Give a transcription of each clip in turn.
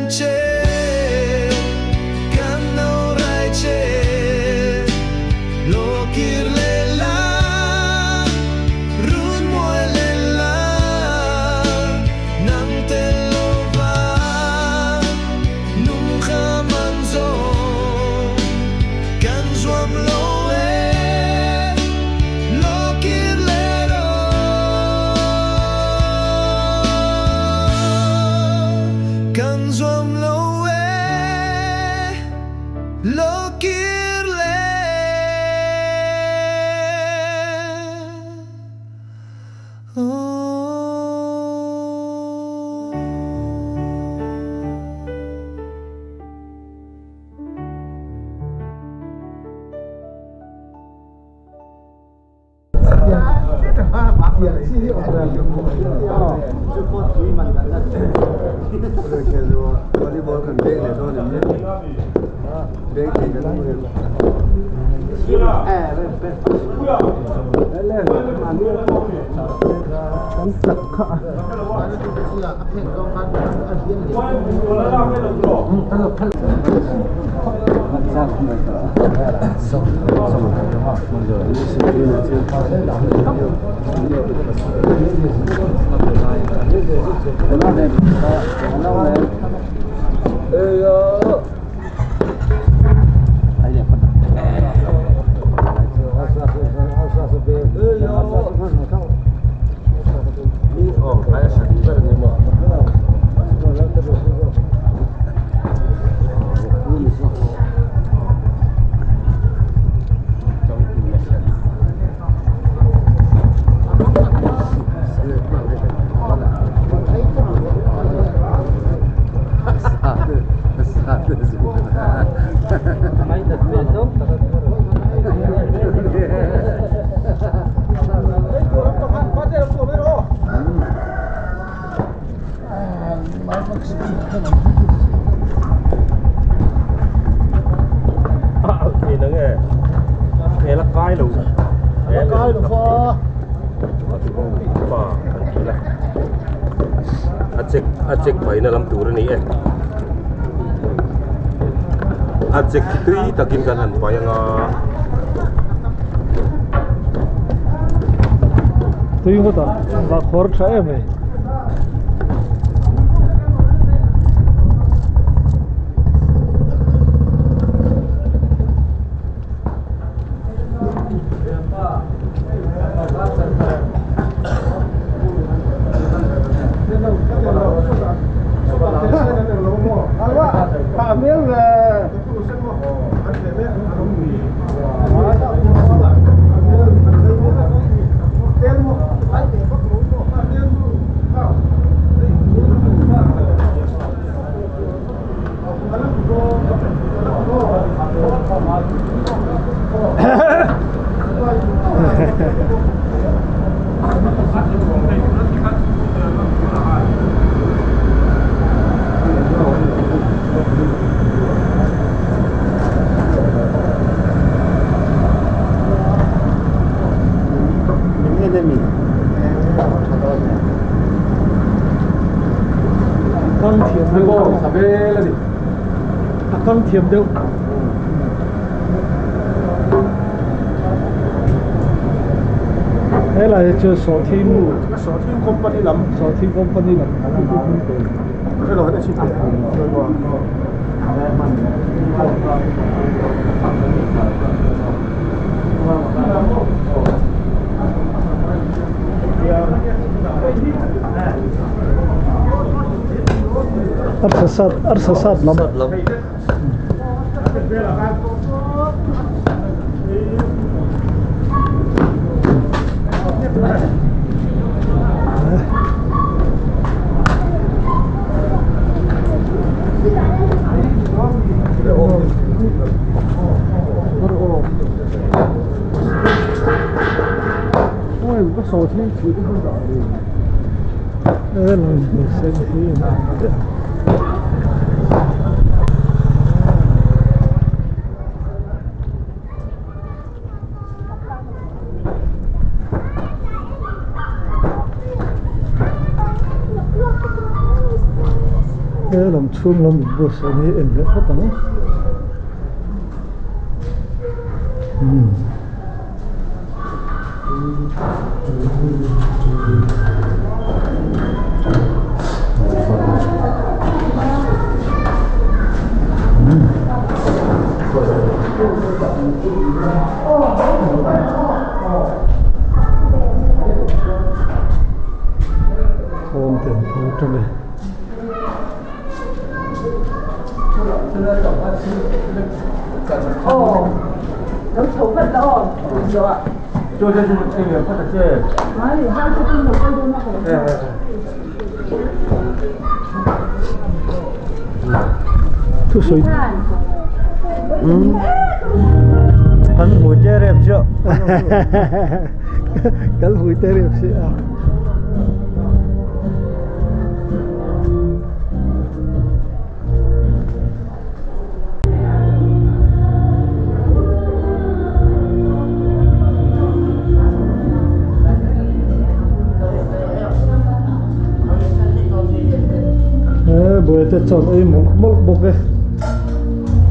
che kan no rai che lo kir leh la run mawi leh la nang tel lo va nung kha man zawng kan zuam lo e lo kir leh rawh kan zuam lo e lo kir leh A check paihna lam tur a ni e a check khi tui takin kan han paih anga tui ngawt a vah khawr tha em mai. A kang thiam deuh helai hi chu sawhthing sawhthing company lam sawhthing company lam Arsa sat arsa sat lam He lam chhung lam in bus ang hi en leh phawt ang umm. Thawm te an tho tang e. Thusawi Kan hmui te rep chiah Kan hmui te rep chiah a. He buaite chuan ei mawlh mawlh bawk e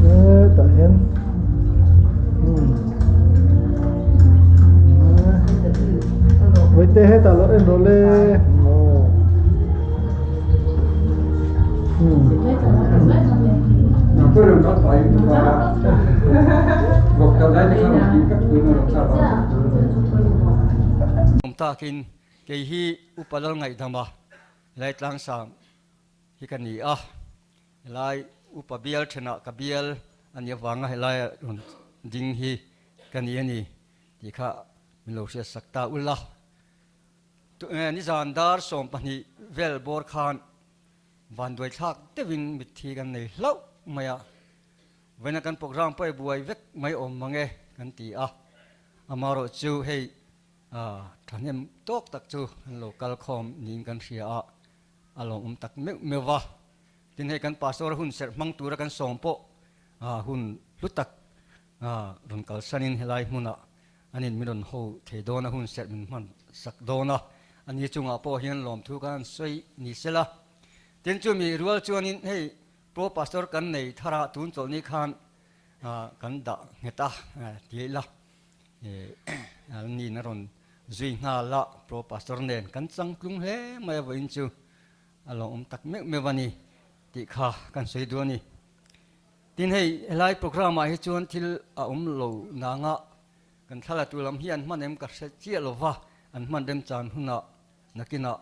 hetah hian umm buaite hetah lo en rawh le aw. Awm takin kei hi Upa Lalngaihdama helai tlangsang hi ka ni a, helai Upa bial thenah ka bial a nih avanga helaia rawn ding hi ka ni a ni tih kha min lo hriatsak ta ula. Nizan dar 12 vel bawr khan vanduai thlak deuhin mitthi kan nei hlauh mai a, vawiina kan program pawh i buai vek mai awm mang e kan ti a, amaherawh chu hei thahnem tawk tak chu kan lo kal khawm niin kan hria a, a lawmawm tak meuh meuh va. Tin hei kan pastor hun serh hmang tura kan sawm pawh hun hlu tak rawn kalsanin helai hmunah An in min rawn ho thei dawn a, hun serh min hman sak dawn a, a ni chungah pawh hian lawmthu khan an sawi ni sela. Tin chumi rual chuanin hei Pro Pastor kan nei thar a, tun chawlhni khan kan dah nghet a ti ila an niin a rawn zui nghal a, Pro Pastor nen kan changtlung hle mai a vawiin chu a lawmawm tak meuh meuh a ni tih kha kan sawi duh a ni. Tin hei helai program ah hi chuan thil a awm lo nanga kan thlalatu lam hi an hman em ka hre chiah lova, an hman remchan hunah nakinah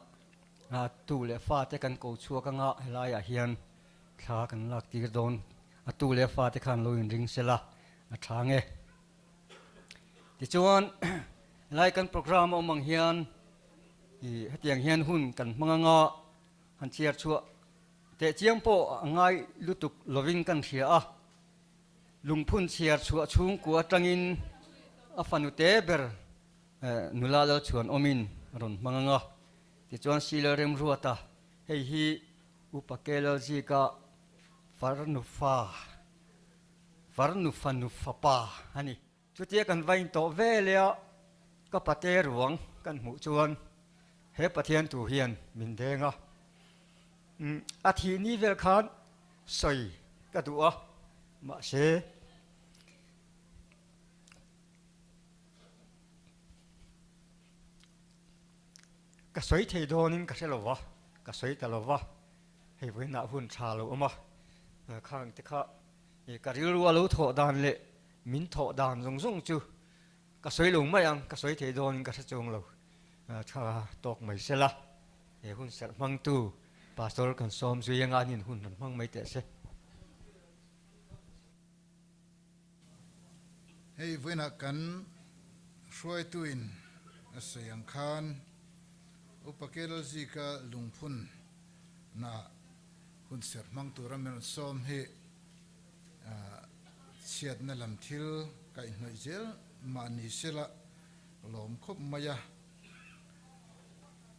tu leh fa te kan ko chhuak anga helai ah hian thla kan lak tir dawn a tu leh fa te khan lo inring sela a tha nge. Tichuan helai kan program a awm ang hian hetiang hian hun kan hmang anga han chhiar chhuah Teh chiang pawh a ngai lutuk lovin kan hria a, lungphun chhiar chhuah chhungkua atangin a fanu te ber nula Lalchhuan awmin a rawn hmang ang a, tichuan Sila Remruata, hei hi Upa Kelalzika farnufa, farnu fanu fapa a ni. Chutia kan va intawh ve leh a, ka pate ruang kan hmuh chuan he Pathian tu hian min deng a. A thih ni vel khan sawi ka duh a, mahse ka sawi thei dawnin ka hre lo va, ka sawi ta lo va, hei vawiinah hun tha lo awm a, khang te kha ka rilru a lo thawh dan leh Min thawh dan zawng zawng chu ka sawi lo mai ang, ka sawi thei dawnin ka hre chuang lo. Tha tawk mai sela, he hun serh hmangtu Pastor kan sawm zui anga an in hun rawn hmang mai teh se. Hei vawiinah kan hruaituin a sawi ang khan Upa Kelzika lungphun na hun serh hmang tura min rawn sawm hi Chhiatna lam thil kaihhnawih zel mah ni sela lawm khawp mai a,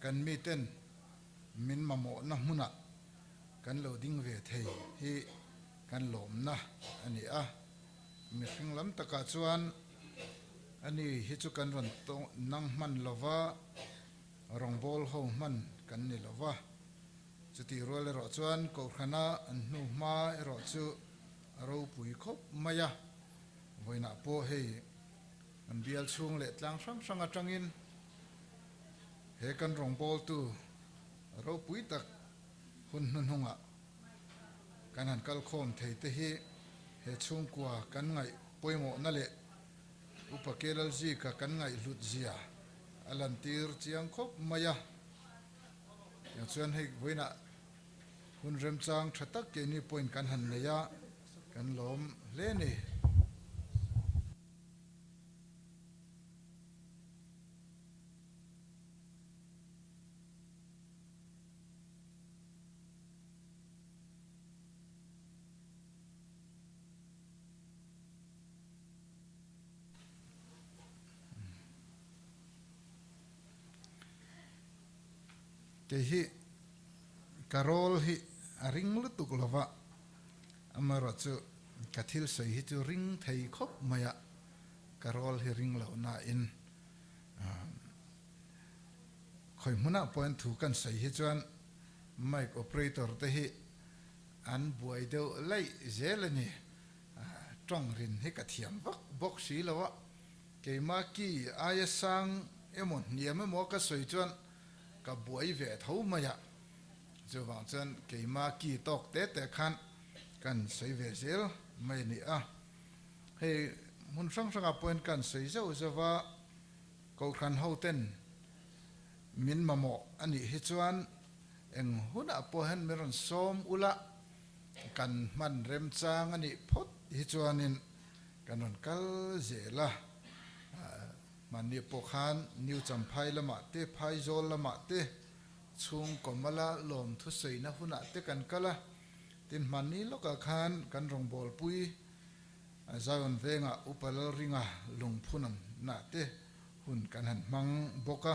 kan miten min mamawhna hmunah kan lo ding ve thei hi kan lawmna a ni a. Mihring lam takah chuan ani hi chu kan rawn nang hman lova, rawngbâwl ho hman kan ni lova. Chutih rual erawh chuan Kohhrana an hnu hma erawh chu a ropui khawp mai a, vawiinah pawh hei an bial chhung leh tlang hrang hrang atangin he kan rawngbawltu ropui tak hun hnuhnungah kan han kalkhawm thei te hi he chhungkua kan ngaih pawimawhna leh Upa Kelalzika kan ngaihhlut zia a lantir chiang khawp mai a. Tiang chuan hei vawiinah hun remchang tha tak keini point kan han nei a, kan lawm hle a ni. Kei hi ka rawl hi a ring lutuk lo va, amaherawh chu ka thil sawi hi chu ring thei khawp mai a, ka rawl hi ring loh nain khawi hmunah pawhin thu kan sawi hi chuan mic operator te hi an buai deuh laih zel a ni. Tawng rin hi ka thiam vak bawk si lo a, keimah ki aia sang emaw hniam emaw ka sawi chuan ka buai ve tho mai a, chuvang chuan keimah ki tawk te te khan kan sawi ve zel mai a ni a. Hei hmun hrang hrangah pawhin kan sawi zauh zauh a, Kohhran hoten min mamawh a nih hi chuan eng hunah pawh hian min rawn sawm ula, Kan hman remchang a nih phawt hi chuanin kan rawn kal zel a, mahni pawh khan New Champhai lamah te, Phaizawl lamah te, chhungkaw mala lawmthu sawina hunah te kan kal a, tin hmanni lawkah khan kan rawngbawlpui Zion vengah Upa Lalringa lungphunna te hun kan han hmang bawk a,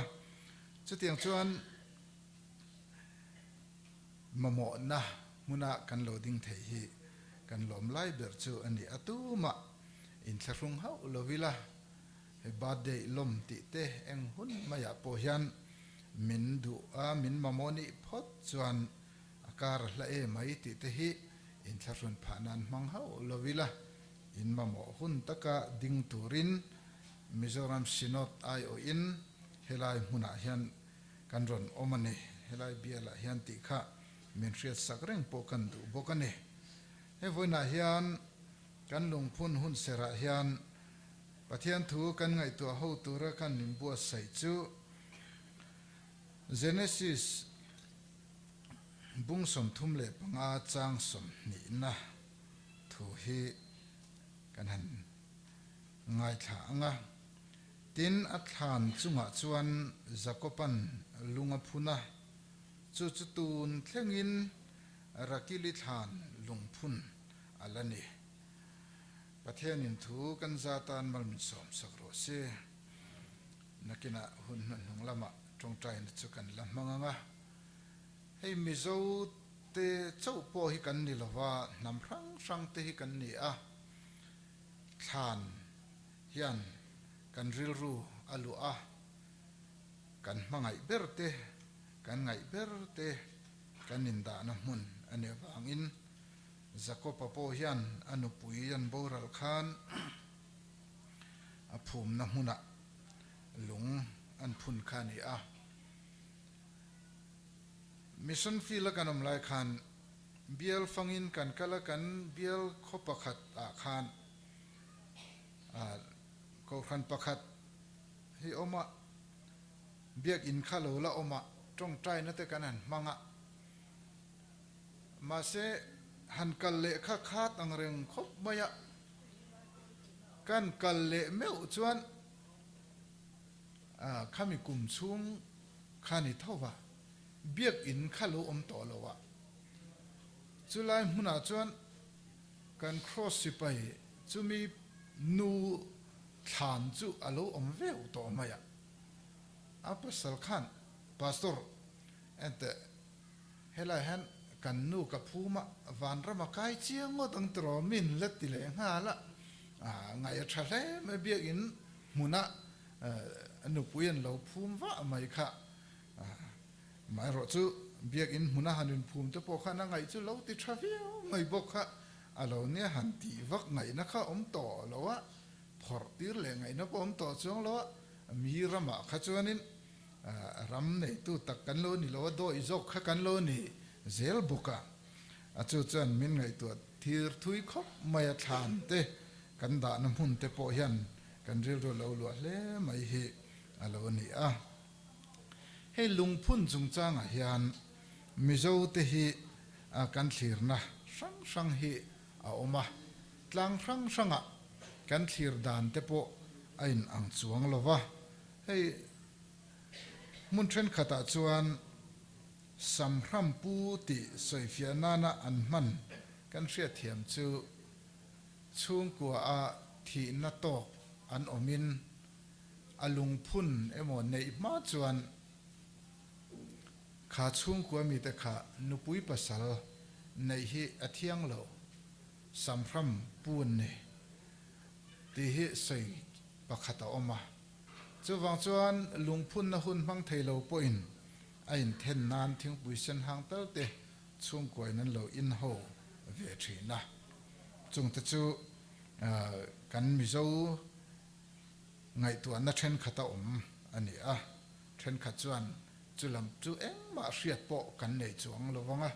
chutiang chuan Mamawhna hmuna kan lo ding thei hi kan lawm lai ber chu a ni. A tumah inthlahrung hauh lo ila, hei birthday lawm tih te eng hun maiah pawh hian min duh a, min mamawh nih phawt chuan a kar a hla em mai tih te hi inthlahrun phah nan hmang hauh lo ila, in mamawh hun taka ding turin Mizoram Synod aiawhin helai hmunah hian Kan rawn awm a ni. Helai bialah hian tih kha min hriat sak reng pawh kan duh bawk a ni. He vawiinah hian kan lungphun hun serah hian Pathian thu kan ngaihtuah ho tura kan inbuatsaih chu Genesis bung 35 chang 20na thu hi kan han ngaithla ang a. Tin, a thlan chungah chuan Jakoba'n lung a phun a, chu chu tun thlengin Rakili thlan lungphun a la ni. Pathianin thu kan za tan mal min sawm sak rawh se. Nakinah hun hnuhnung lamah tawngtaina chu kan la hmang ang a. Hei Mizo te chauh pawh hi kan ni lova, hnam hrang hrang te hi kan ni a, thlan hian kan rilru a luah a, kan hmangaih ber te, kan ngaih ber te kan indahna hmun a nih avangin Jakob-a pawh hian a nupui an boral khan a phumna hmunah lung an phun kha a ni a. Mission field a kan awm lai khan bial fangin kan kal a, kan bial khaw pakhat ah khan Kohhran pakhat hi awm a, biakinn kha lo la awm a, tawngtaina te kan han hmang a. Mahse, han kal leh kha khat ang reng khawp mai a, kan kal leh meuh chuan khami kum chhung kha ni tho va, biakinn kha lo awm tawh lo a. Chulai hmunah chuan Kan Kraws sipai chumi nu thlan chu a lo awm veuh tawh mai a. A pasal khan, Pastor, enteh, helai hian kan nu ka phum a, vanram a kai chiang ngawt ang tiraw min la ti leh nghal a. Ngaih a tha hle mai, biakinn hmuna nupui an lo phum vah mai kha. Amaherawhchu Biakinn hmuna han inphum te pawh khan a ngaih chu lo ti tha viau mai bawk kha a lo nia han tih vak ngaihna kha awm tawh lo a, phawrh tir leh ngaihna pawh awm tawh chuang lo a, mi ramah kha chuanin ram neitu tak kan lo ni lo a, dawih zawk kha kan lo ni zel bawk a, a chu chuan min ngaihtuah thir thui khawp mai a thlan te kan dahna hmun te pawh hian kan rilru lo luah hle mai hi a lo ni a. Hei lungphun chungchangah hian Mizo te hi kan thlirna hrang hrang hi a awm a, tlang hrang hrangah kan thlir dan te pawh a in ang chuang lo va. Hei hmun thenkhatah chuan Samhram pu tih sawifiah nana an hman kan hriatthiam chu chhungkua a thihna tawk an awmin A lungphun emaw neih hma chuan kha chhungkua mite kha nupui pasal neih hi a thiang lo, samhram pu an ni tih hi sawi pakhat a awm a. Chuvang chuan lungphunna hun hmang thei lo pawhin a inthen nan thingpui sen hang tal te chhungkuain an lo inho ve thin a. Chungte chu kan Mizo Ngaihtuahna thenkhat a awm a ni a, thenkhat chuan chu lam chu engmah hriat pawh kan nei chuang lo vang a,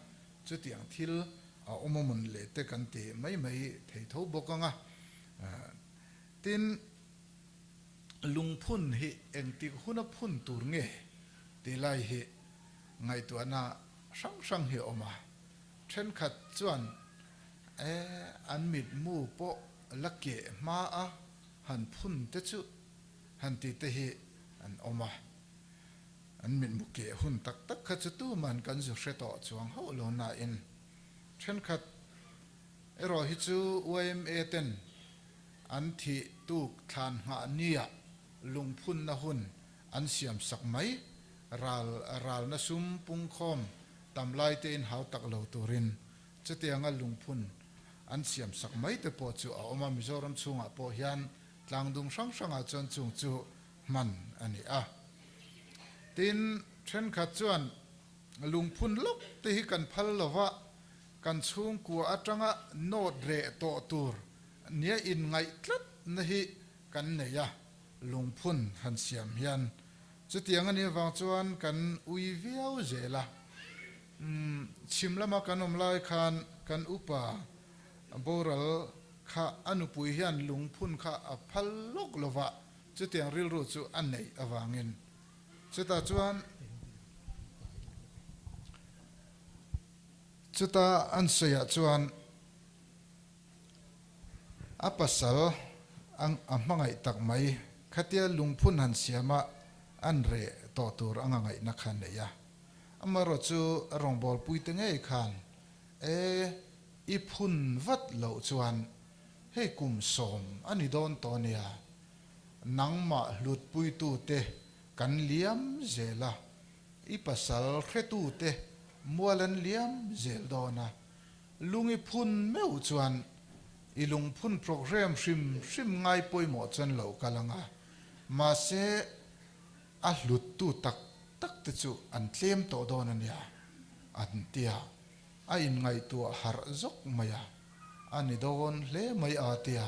chutiang thil a awm a mawn leh te kan ti mai mai thei tho bawk ang a. Tin, lungphun hi engtik huna phun tur nge tih lai hi ngaihtuahna hrang hrang hi a awm a, thenkhat chuan e an mitmu pawh la keh hma a, Han phun te chu han ti te hi an awm a, an mitmu keh hun tak tak kha chu tuman kan zu hre tawh chuang hauh lo nain thenkhat erawh hi chu yma ten an thih tuk thlan nghah nia lungphunna hun an siam sak mai ral ralna sum pungkhawm tam lai tein hau tak lo turin Chutianga lungphun an siam sak mai te pawh chu a awm a, Mizoram chhungah pawh hian tlangdung hrang hrangah chuan chung chu hman a ni a. Tin, thenkhat chuan lungphun lawk te hi kan phal lo va, kan chhungkua atanga nawt reh tawh tur nia inngaih tlatna hi kan nei a, lungphun han siam hian chutiang a nih avang chuan kan ui viau zel a. Chhim lama kan awm lai khan kan upa boral kha a nupui hian lungphun kha a phal lawk lo va, chutiang rilru chu a neih avangin chutah chuan chuta an sawiah chuan a pasal a hmangaih tak mai khatia lungphun han siama an reh tawh tur anga ngaihna kha a nei a. Amaherawh chu a rawngbawlpui te ngei khan, E, i phun vat loh chuan hei kum sawm a ni dawn tawh nia, nangmah hlutpuitute kan liam zel a, i pasal hretute mual an liam zel dawn a, lung i phun meuh chuan i lungphun programme hrim hrim ngai pawimawh chuan lo kal ang a, mahse, A hluttu tak tak te chu an tlem tawh dawn a nia, an ti a. A inngaihtuah harh zawk mai a, a ni dawn hle mai a tia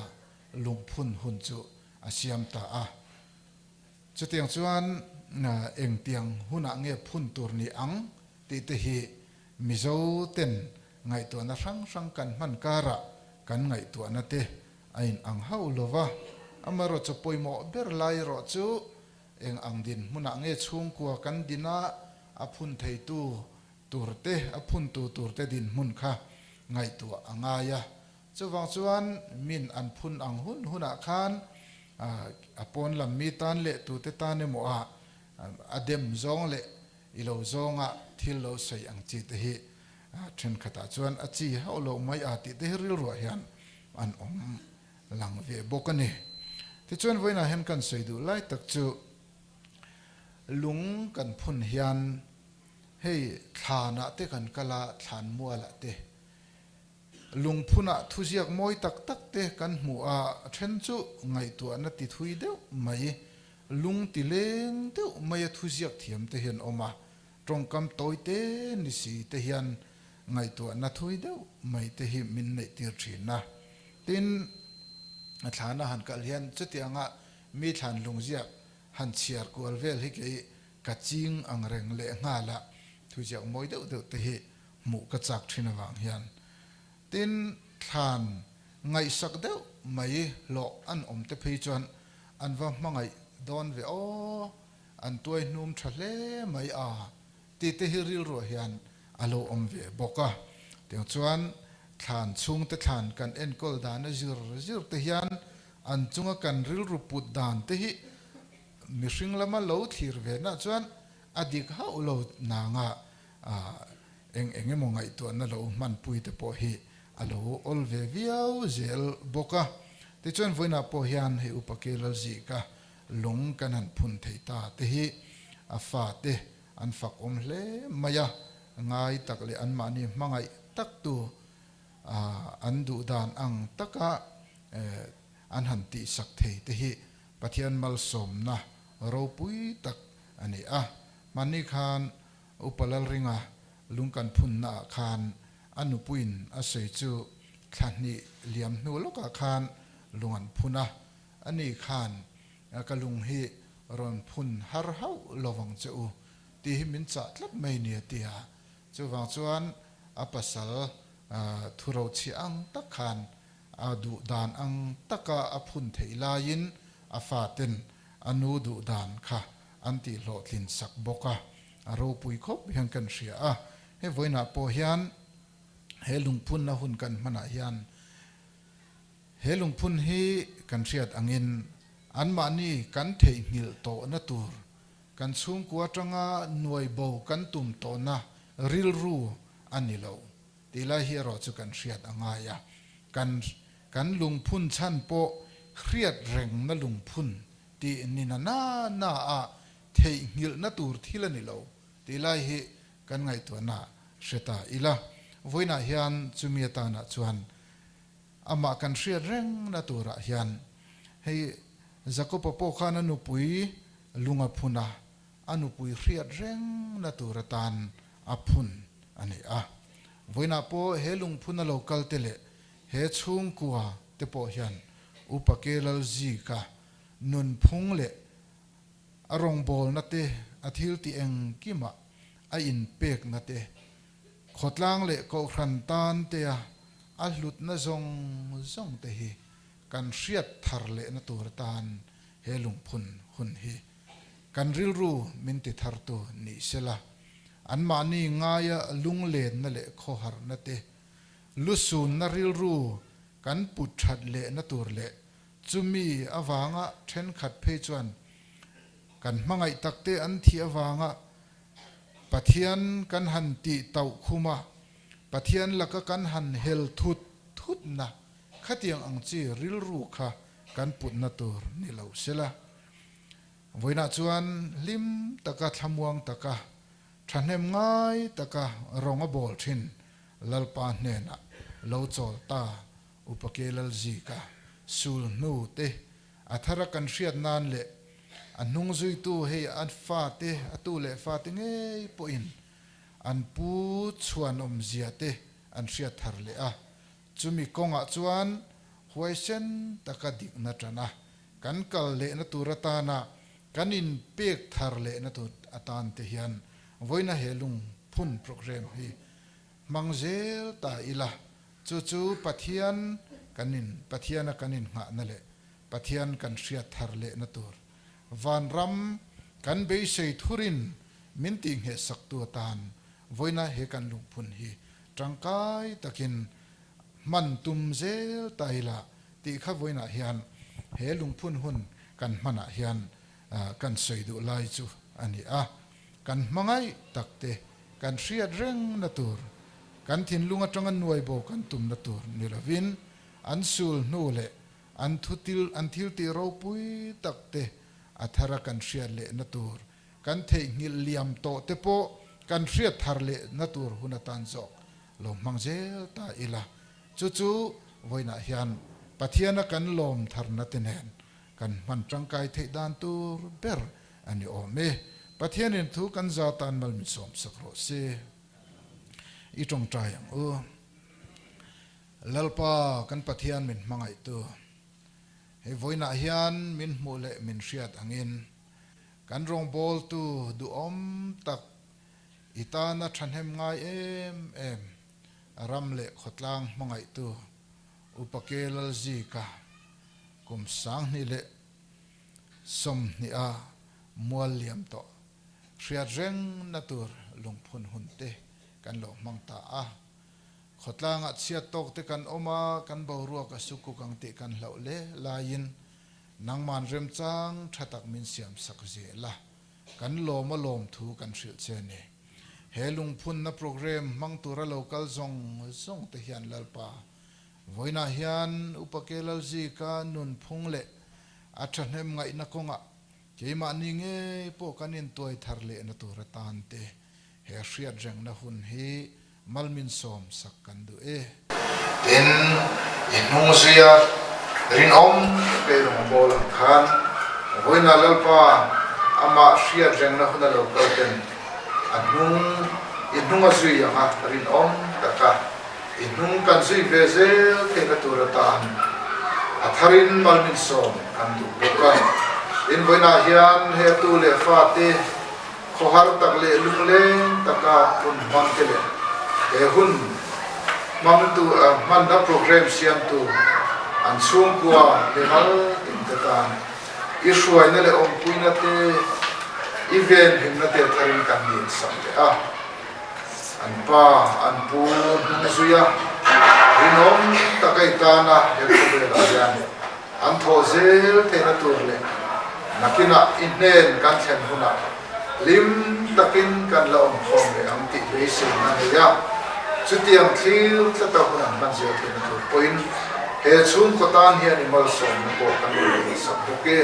lungphun hun chu a siam ta a. Chutiang chuan engtiang hunah nge phun tur ni ang tih te hi Mizo ten ngaihtuahna hrang hrang kan hman karah kan ngaihtuahna te a in ang hauh lo va, amaherawh chu pawimawh ber lai erawh chu Eng ang dinhmunah nge chhungkua kan din a, a phun theitu turte, a phuntu turte dinhmun kha ngaihtuah a ngai a. Chuvang chuan min an phun ang hun hunah khan a pawn lam mi tan leh tute tan emaw a a dem zawng leh i lo zawnga thil lo sawi ang chi te hi thenkhatah chuan a chi hauh loh mai a tih te hi rilruah hian an awm lang ve bawk a ni. Tichuan vawiinah hian kan sawi duh lai tak chu lung kan phun hian hei thlanah te kan kal a, thlan mualah te lungphunah thuziak mawi tak tak te kan hmuh a, a then chu ngaihtuahna ti thui deuh mai, lung ti leng deuh maia thuziak thiam te hian awm a. Tawngkam tawi te ni si te hian ngaihtuahna thui deuh mai te hi min neih tir thin a. Tin, a thlana han kal hian chutianga mi thlan lungziak han chhiar kual vel hi kei ka ching ang reng leh nghal a, thuziak mawi deuh deuh te hi hmuh ka chak thin avang hian. Tin, thlan ngaihsak deuh mai hlawh an awm te phei chuan an va hmangaih dawn ve aw, an tuai hnum tha hle mai a tih te hi rilruah hian a lo awm ve bawk a. Tiang chuan thlan chhungte thlan kan enkawl dana zir zir te hian an chunga kan rilru put dan te hi mihring lama lo thlir ve nah chuan a dik hauh lo nanga eng eng emaw ngaihtuahna lo hmanpui te pawh hi a lo awl ve viau zel bawk a. Tichuan vawiinah pawh hian hei Upa Kelalzika lung kan han phun thei ta te hi a fate an fak awm hle mai a, ngai tak leh anmahni hmangaih tak tu an duh dan ang taka an han tihsak thei te hi Pathian malsawmna ropui tak a ni a. Hmanni khan Upa Lalringa lung kan phunna ah khan a nupuiin a sawi chu thla hnih liam hnu lawkah khan lung an phun a, ani khan ka lung hi rawn phun har hauh lovang che u tih hi min chah tlat mai ni a ti a. Chuvang chuan a pasal thurochhiah ang tak khan A duh dan ang taka a phun theih laiin a faten a nu duh dan kha an tihhlawhtlin sak bawk a, a ropui khawp hian kan hria a. He vawiinah pawh hian he lungphunna hun kan hmanah hian he lungphun hi kan hriat angin anmahni kan theihnghilh tawhna tur, kan chhungkua atanga nuai bo kan tum tawhna rilru a ni lo. Tih lai hi erawh chu kan hriat a ngai a, kan kan lungphun chhan pawh hriat rengna lungphun tih ni na na na a theihnghilhna tur thil a ni lo tih lai hi kan ngaihtuahna hre ta ila. Vawiinah hian chumi atanah chuan amah kan hriat rengna turah hian hei Jakob-a pawh khan a nupui lunga phun a, a nupui hriat rengna tur atan a phun a ni a. Vawiinah pawh he lungphuna lo kal te leh he chhungkua te pawh hian Upa Kelalzika nunphung leh a rawngbawlna te, a thil tih engkimah a inpekna te, khawtlang leh kohhran tan tea a hlutna zawng zawng te hi kan hriat thar lehna tur atan he lungphun hun hi Kan rilru min ti thartu nih sela, anmahni ngaia lunglenna leh khawharna te, lusunna rilru kan put that lehna tur leh chumi avanga thenkhat phei chuan kan hmangaih takte an thih avanga Pathian kan han tih tauh khum a, Pathian laka kan han hel thut thutna khatiang ang chi rilru kha kan putna tur ni lo sela. Vawiinah chuan hlim taka thlamuang taka thahnem ngai taka rawng a bawl thin Lalpa hnenah lo chawl ta Upa Kelalzika sul hnu te a thara kan hriat nan leh a hnung zuitu hei a fate a tu leh fate ngei pawhin an pu chhuanawmzia te an hriat thar leh a chumi kawngah chuan huaisen taka dikna tan a Kan kal lehna tur atana kan inpek thar lehna tur atan te hian vawiina he lungphun program hi hmang zel ta ila, chu chu Pathian kan in Pathiana kan innghahna leh Pathian kan hriat thar lehna tur vanram kan beisei thurin min tihnghehsaktu atan vawiina he kan lungphun hi tangkai takin hman tum zel ta ila. Tih kha vawiinah hian he lungphun hun kan hmanah hian kan sawi duh lai chu a ni a. Kan hmangaih tak te kan hriat rengna tur, kan thinlung atanga nuai bo kan tumna tur ni lovin an sul hnu leh an thutil an thiltih ropui tak te a thara kan hriat lehna tur, kan theihnghilh liam tawh te pawh kan hriat thar lehna tur hun atan zawk lo hmang zel ta ila. Chu chu vawiinah hian Pathiana kan lawm tharna te nen kan hman tangkai theih dan tur ber a ni awm e. Pathianin thu kan za tan mal min sawm sak rawh se. I tawngtai ang u. Lalpa kan Pathian min hmangaihtu, hei vawiinah hian min hmuh leh min hriat angin kan rawngbawltu duhawm tak i tana thahnem ngai em em ram leh khawtlang hmangaihtu Upa Kelalzika kum 2020 a mual liam tawh hriat rengna tur lungphun hun te kan lo hmang ta a. Khawtlangah chhiat tawk te kan awm a, kan boruak a sukuk ang tih kan hlauh le laiin nangman remchang tha tak min siam sak zel a, kan lawm a lawm thu kan hrilh che a ni. He lungphunna programme hmang tura lo kal zawng zawng te hian Lalpa Vawiinah hian Upa Kelalzika nunphung leh a thahnem ngaihna kawngah keimahni ngei pawh kan intuai thar lehna tur atan te he hriatrengna hun hi malmin sawm sak kan duh e. Tin, i hnung zuia rinawm pe rawngbâwl ang khan vawiinah Lalpa amah hriatrengna hun a lo kal ten a hnung i hnung a zui anga rinawm taka I hnung kan zui ve zel theihna tur atan a tharin malmin sawm kan duh bawk a. Invawiinah hian he tu leh fate khawhar tak leh lungleng taka hun hmang te leh he hun hmangtu hmanna programme siamtu an chhungkua mimal tin te tan i hruaina leh awmpuina te i venhimna te tharin kan nin sak leh a. An pa, an pu hnung zui a, rinawm taka i tana he khawvelah hian an thawh zel theihna tur leh nakinah i hnen kan thlen hunah hlim takin kan la awm khawm leh ang tih beiseina a nei a. Chutiang thlir tlata hun an hman zel theihna tur pawhin he chhungkaw tan hian i malsawmna pawh kan rawn insak bawk e.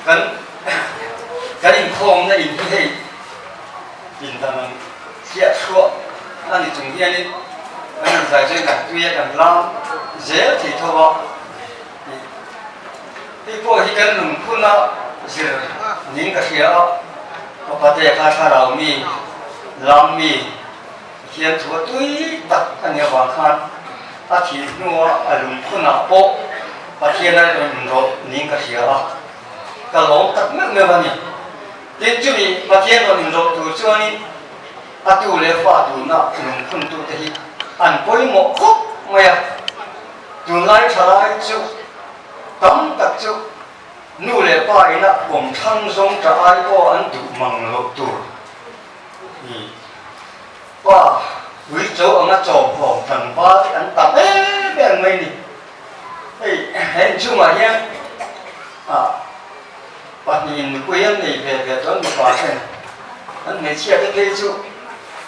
Kan kan inkhawmna in hi hei pindan ang chiah chhuah a ni chung hianin kan inzai chuan kan tui a kan lam zel thei tho a. Hei pawh hi kan lungphun a zir niin ka hria a, ka pate kha thlarau mi, lam mi, Pathian thu a tui tak a nih avang khan a thih hnua a lungphunah pawh Pathian a rawn inrawlh niin ka hria a. ka lawm tak meuh meuh a ni. Tin, chumi Pathian rawn inrawlh tur chuanin a tu leh fa tuna lungphuntute hi an pawimawh khawp mai a. Tunlai thalai chu tam tak chu nu leh pa ina awm thlang zawng ta ai pawh an duh mang loh tur ni. Pa uicho anga chawmhlawm tlangval te an tam em em mai ni. Hei he inchhungah hian ah pahnihin nupui an nei ve ve chuan mipa ten an hmeichhia te phei chu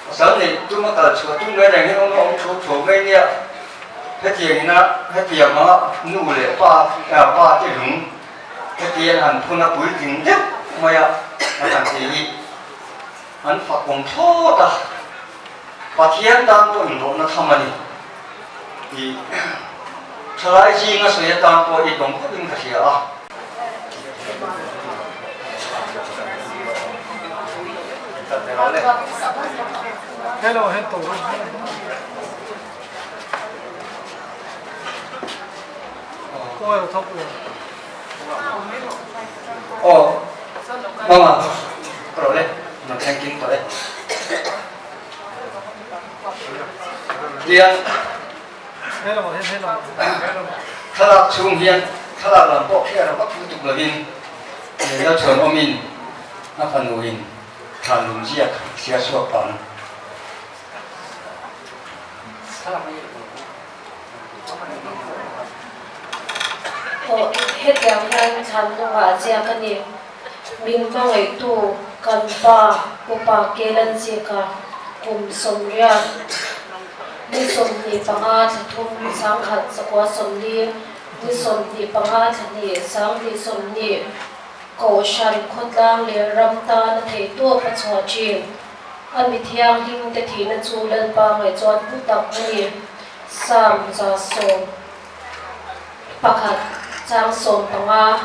pasal neih tuma kal chhuah tum mai reng hian awm a awm thu thu mai nia. Hetiang ina hetiang anga nu leh pa pa te lung hetiang han phun a puitling deuh mai a a han ti hi an fak awm thlawt a, Pathian tan pawh inrawhna tham a ni tih thalai zinga sawi atan pawh i tawng khawpin ka hria a. Hello, hello. Aw mama ka lo le na thleng king tawh e tiang thlalak chhung hian thlalak lam pawh hriat a vak lutuk lovin Lalchhuan awmin a fanu in thlan lung ziak chhiar chhuak pang. Aw, hetiang hian thlan lungah ziak a ni. Min hmangaihtu kan pa upa Kelan Zika kum 80 ni 25 thla thum sangkhat zakua 40 ni 25 thla hnih 20 20 Kohhran khawtlang leh ram tan a theihtawp a chhuah thin. A mi thianghlim te thihna chu Lalpa ngaih chuan hlu tak a ni. Psalm 111 chang 15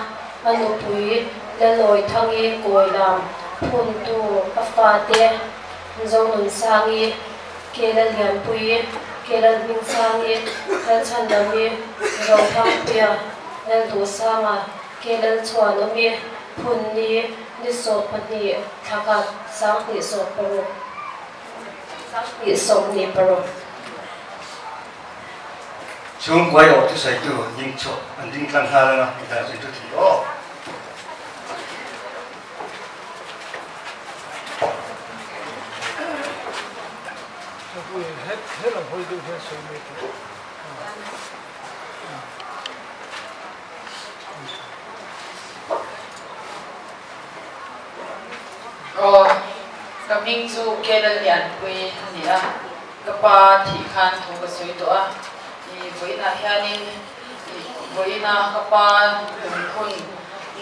A nupui Lalawithangi Kawilam phuntu a fate Zonunsangi, Kelallianpuii, Kelalhmingsangi, Lalchhandami, Rothangpuia, Lalduhsanga, Kelalchhuanawmi, Phunni, Ni 12 thla khat 2060 2026. Chhungkuai awh thusawitu ding chhuah an ding tlang nghal anga midang chu thu thei aw. Aw, ka hming chu Kelal Lianpui a ni a, ka pa thih khan thu ka sawi tawh a, i vawiinah hianin i vawiina ka pa lungphun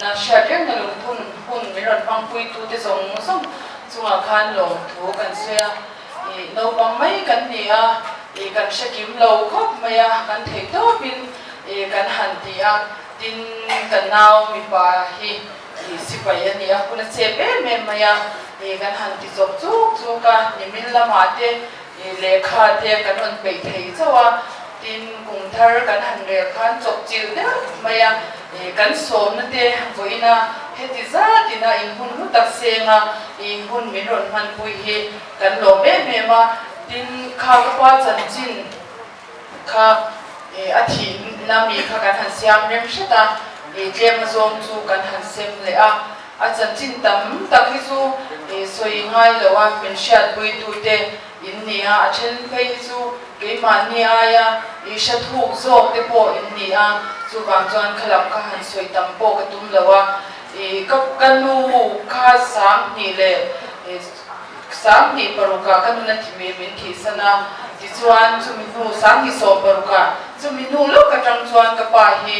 na hriat rengna lungphun hun min rawn hmangpuitute zawng zawng chungah khan lawmthu kan sawi a, i naupang mai kan ni a, i kan hre kim lo khawp mai a, kan theih tawpin i kan han ti a. Tin, ka nau mipa hi sipai a ni a, hun a chep em em mai a, kan han ti chawp chuk chuk a, nimin lamah te lehkha te kan rawn peih thei chauh a, tin, kum thar kan han rel khan chawp chilh deuh mai a, kan sawmna te vawiina heti zatina in hun hlu tak senga hun min rawn hmanpui hi kan lawm em em a, tin, kha ka pa chanchin. Kha a thih na mi kha kan han siam rem hret a, tlem azawng chu kan han sem leh a, a chanchin tam tak hi chu sawi ngai lo a, min hriatpui tute in ni a, a then phei hi chu keimahni aia hre thuk zawk te pawh in ni a, chuvang chuan kha lam kha han sawi tam pawh ka tum lo a, ka nu kha 2000 leh 2006 ah ka nun a thi mai min thihsan a, tichuan chumi hnu 2016 ah chumi hnu lawk atang chuan ka pa hi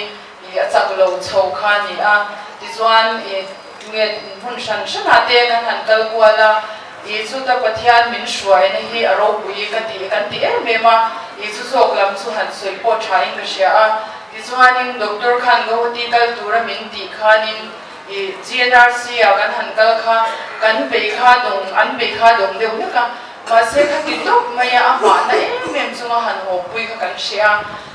ih a chak lo chho kha a ni a, tichuan ih nge hmun hran hran ah te kan han kal kual a, ih chuta Pathian min hruaina hi a ropui ka ti kan ti em em a, ih chu zawk lam chu han sawi pawh tha in ka hria a, tichuanin doctor khan Guwahati kal tura min tih khanin I GNRC ah kan han kal kha kan bei kha dawng an bei kha dawng deuh hlek a, mahse kha ti tawp mai a, a hmahna em em chunga han hawpui kha kan hria a,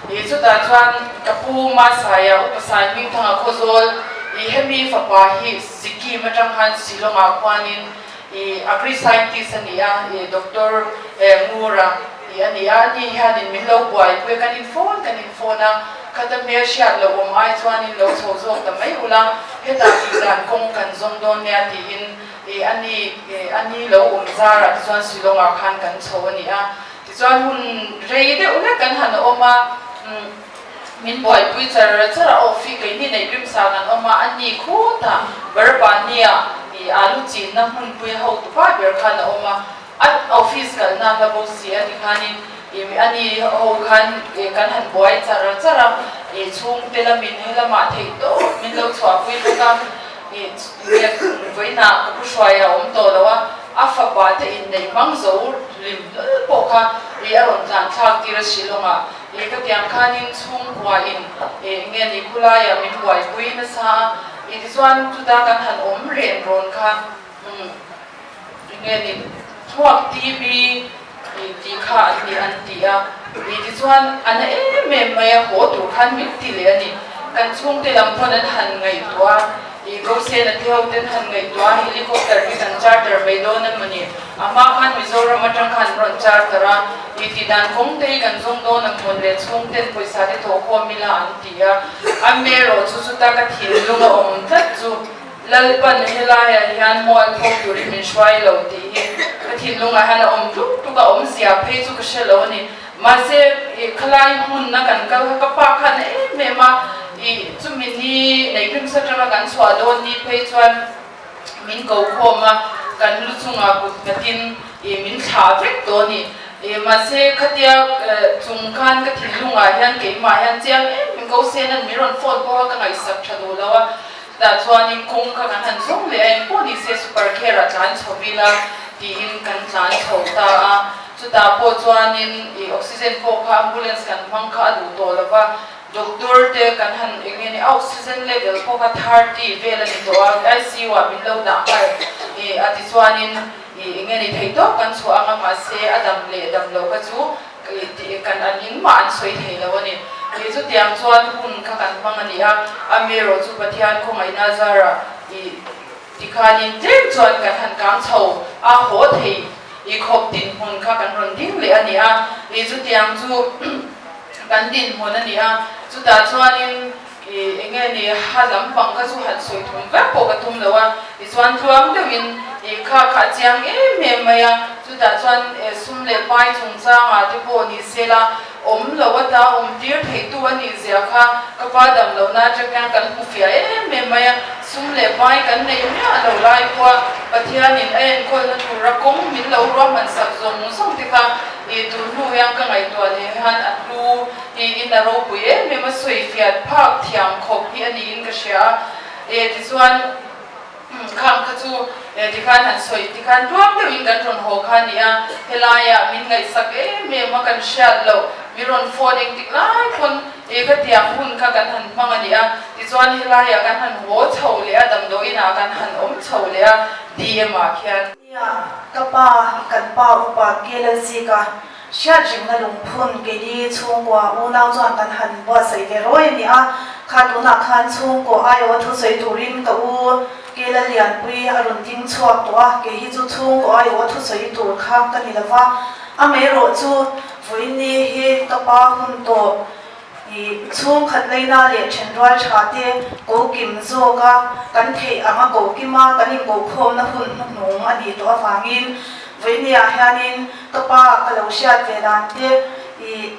I chutah chuan ka pu Masaia Upa Saimingthanga Khawzawl I I hemi fapa hi Sikkim atang khan Shillong ah khuanin i agri scientist a ni a, i Doctor Ngura i a ni a, ani hianin min lo buaipui a, kan in phone kan in phone a, khata hmel hriat loh awm ai chuanin lo chho zawk ta mai ula, hetah tih dan kawng kan zawng dawn nia tiin i ani ani lo awm zarah tichuan Shillong ah khan kan chho a ni a, tichuan hun rei deuh hlek kan han awm a. Min buaipui char char a, aw fi keini neih rimsa kan awm a, a ni khutah Barapani-a ih alu chinna hmunpui hotu pa ber khan a awm a, a office kalna hla bo si a ti khanin ih a ni ho khan ih kan han buai char char a, ih chhungte lamin he lamah theih tawp min lo chhuahpui bawk a, ih vawiinah ka pu hruai a awm tawh lo a, a fapa te inneih hmang zo lim hlawl pawh kha ih a rawn tlan thlak tir a Shillong-ah. Ih ka tiang khanin chhungkua in ih nge ni khulaiah min buaipui nasa a, ih tichuan chuta kan han awm reng rawn kha umm nge ni thluak TB ih tih kha an ni an ti a, ih tichuan a na em em mai a haw tur khan min ti leh a ni, kan chhungte lam pawn an han ngaihtuah a. I Gosen a ti ho ten han ngaihtuah a, helicopter hi kan charter mai dawn em maw ni? A hma khan Mizoram atang khan an rawn charter a, i tih dan kawng te hi kan zawng dawn ang mawn le chhung ten pawisa te thawh khawm ila an ti a, a merawh chu chuta ka thinlung a awm tlat chu Lalpan helaiah hian mual phawk turin min hruai lo tih hi ka thinlungah hian a awm tluk tluk a, awmzia phei chu ka hre lo a ni. Mahse, i khalai hmunna kan kal kha ka pa khan a em em a, i chumi ni neihrimsa atanga kan chhuah dawn ni phei chuan min ko khawm a, kan lu chungah kut nghatin i min thlah vek tawh a ni. I mahse, khatia chung khan ka thinlungah hian keimah hian chiang em em ko Sena'n min rawn phone pawh kha ka ngaihsak tha duh lo a, chutah chuanin kawng kha kan han zawng leh a, engpawh ni se super care ah tlan chho ila tiin kan tlan chho ta a. Chutah pawh chuanin ih oxygen pawh kha ambulance kan hmang kha a duh tawh lo va, doctor te kan han eng nge ni a oxygen level pawh kha 30 vel a ni tawh a, ICU ah min lo dah nghal ih a tichuanin ih eng nge ni thei tawp kan chhuah ang a mahse a dam leh dam lo kha chu ih tih kan an engmah an sawi thei lo a ni. Ih chutiang chuan hun kha kan hmang a ni a, amaherawh chu Pathian khawngaihna zarah ih tikhanin tlem chuan kan han kang chho a haw thei. I khawp dinhmun kha kan rawn ding leh a ni a, i chutiang chu kan dinhmun a ni a, chutah chuanin i eng nge ni ha lampang kha chu han sawi thum vek pawh ka tum lo a, tichuan tluang deuhin i kha kha a chiang em em mai a, chutah chuan sum leh pai chungchangah te pawh ni sela awm lo ata awm tir theitu a nih zia kha ka pa dam lohna atang hian kan hmu fiah em em mai a, sum leh pai kan nei miah lo lai pawha Pathianin a enkawlna tura kawng min lo ruahman sak zawng zawng te kha ih tur hnu hian ka ngaihtuah leh hian a hlu tiin a ropui em em a, sawi fiat phak thiam khawp hi a niin ka hria a, e tichuan. Khang kha chu tikhan han sawi tikhan tuam deuhin kan rawn haw kha a ni a, helaiah min ngaihsak em em a kan hriat loh mi rawn phone engtik lai pawn e ka tiang hun kha kan han hmang a ni a, tichuan helaiah kan han haw chho leh a damdawiinah kan han awm chho leh a DM ah khian. Nia, ka pa, kan pa upa KLLC ka hriat rengna lungphun keini chhungkua unau chuan kan han buatsaih ve rawi a ni a, kha tunah khan chhungkaw aiawha thusawi turin ka u Kelalianpui a rawn ding chhuak tawh a, kei hi chu chhungkaw aiawha thusawi tur kha ka ni lova, amaherawh chu vawiini hi ka pa hun tawh i chhungkhat leina leh thenrual tha te ko kim zawk a, kan theih anga ko kima kan inkohkhawmna hun hnuhnung a nih tawh avangin vawiiniah hianin Ka pa ka lo hriat ve dan te i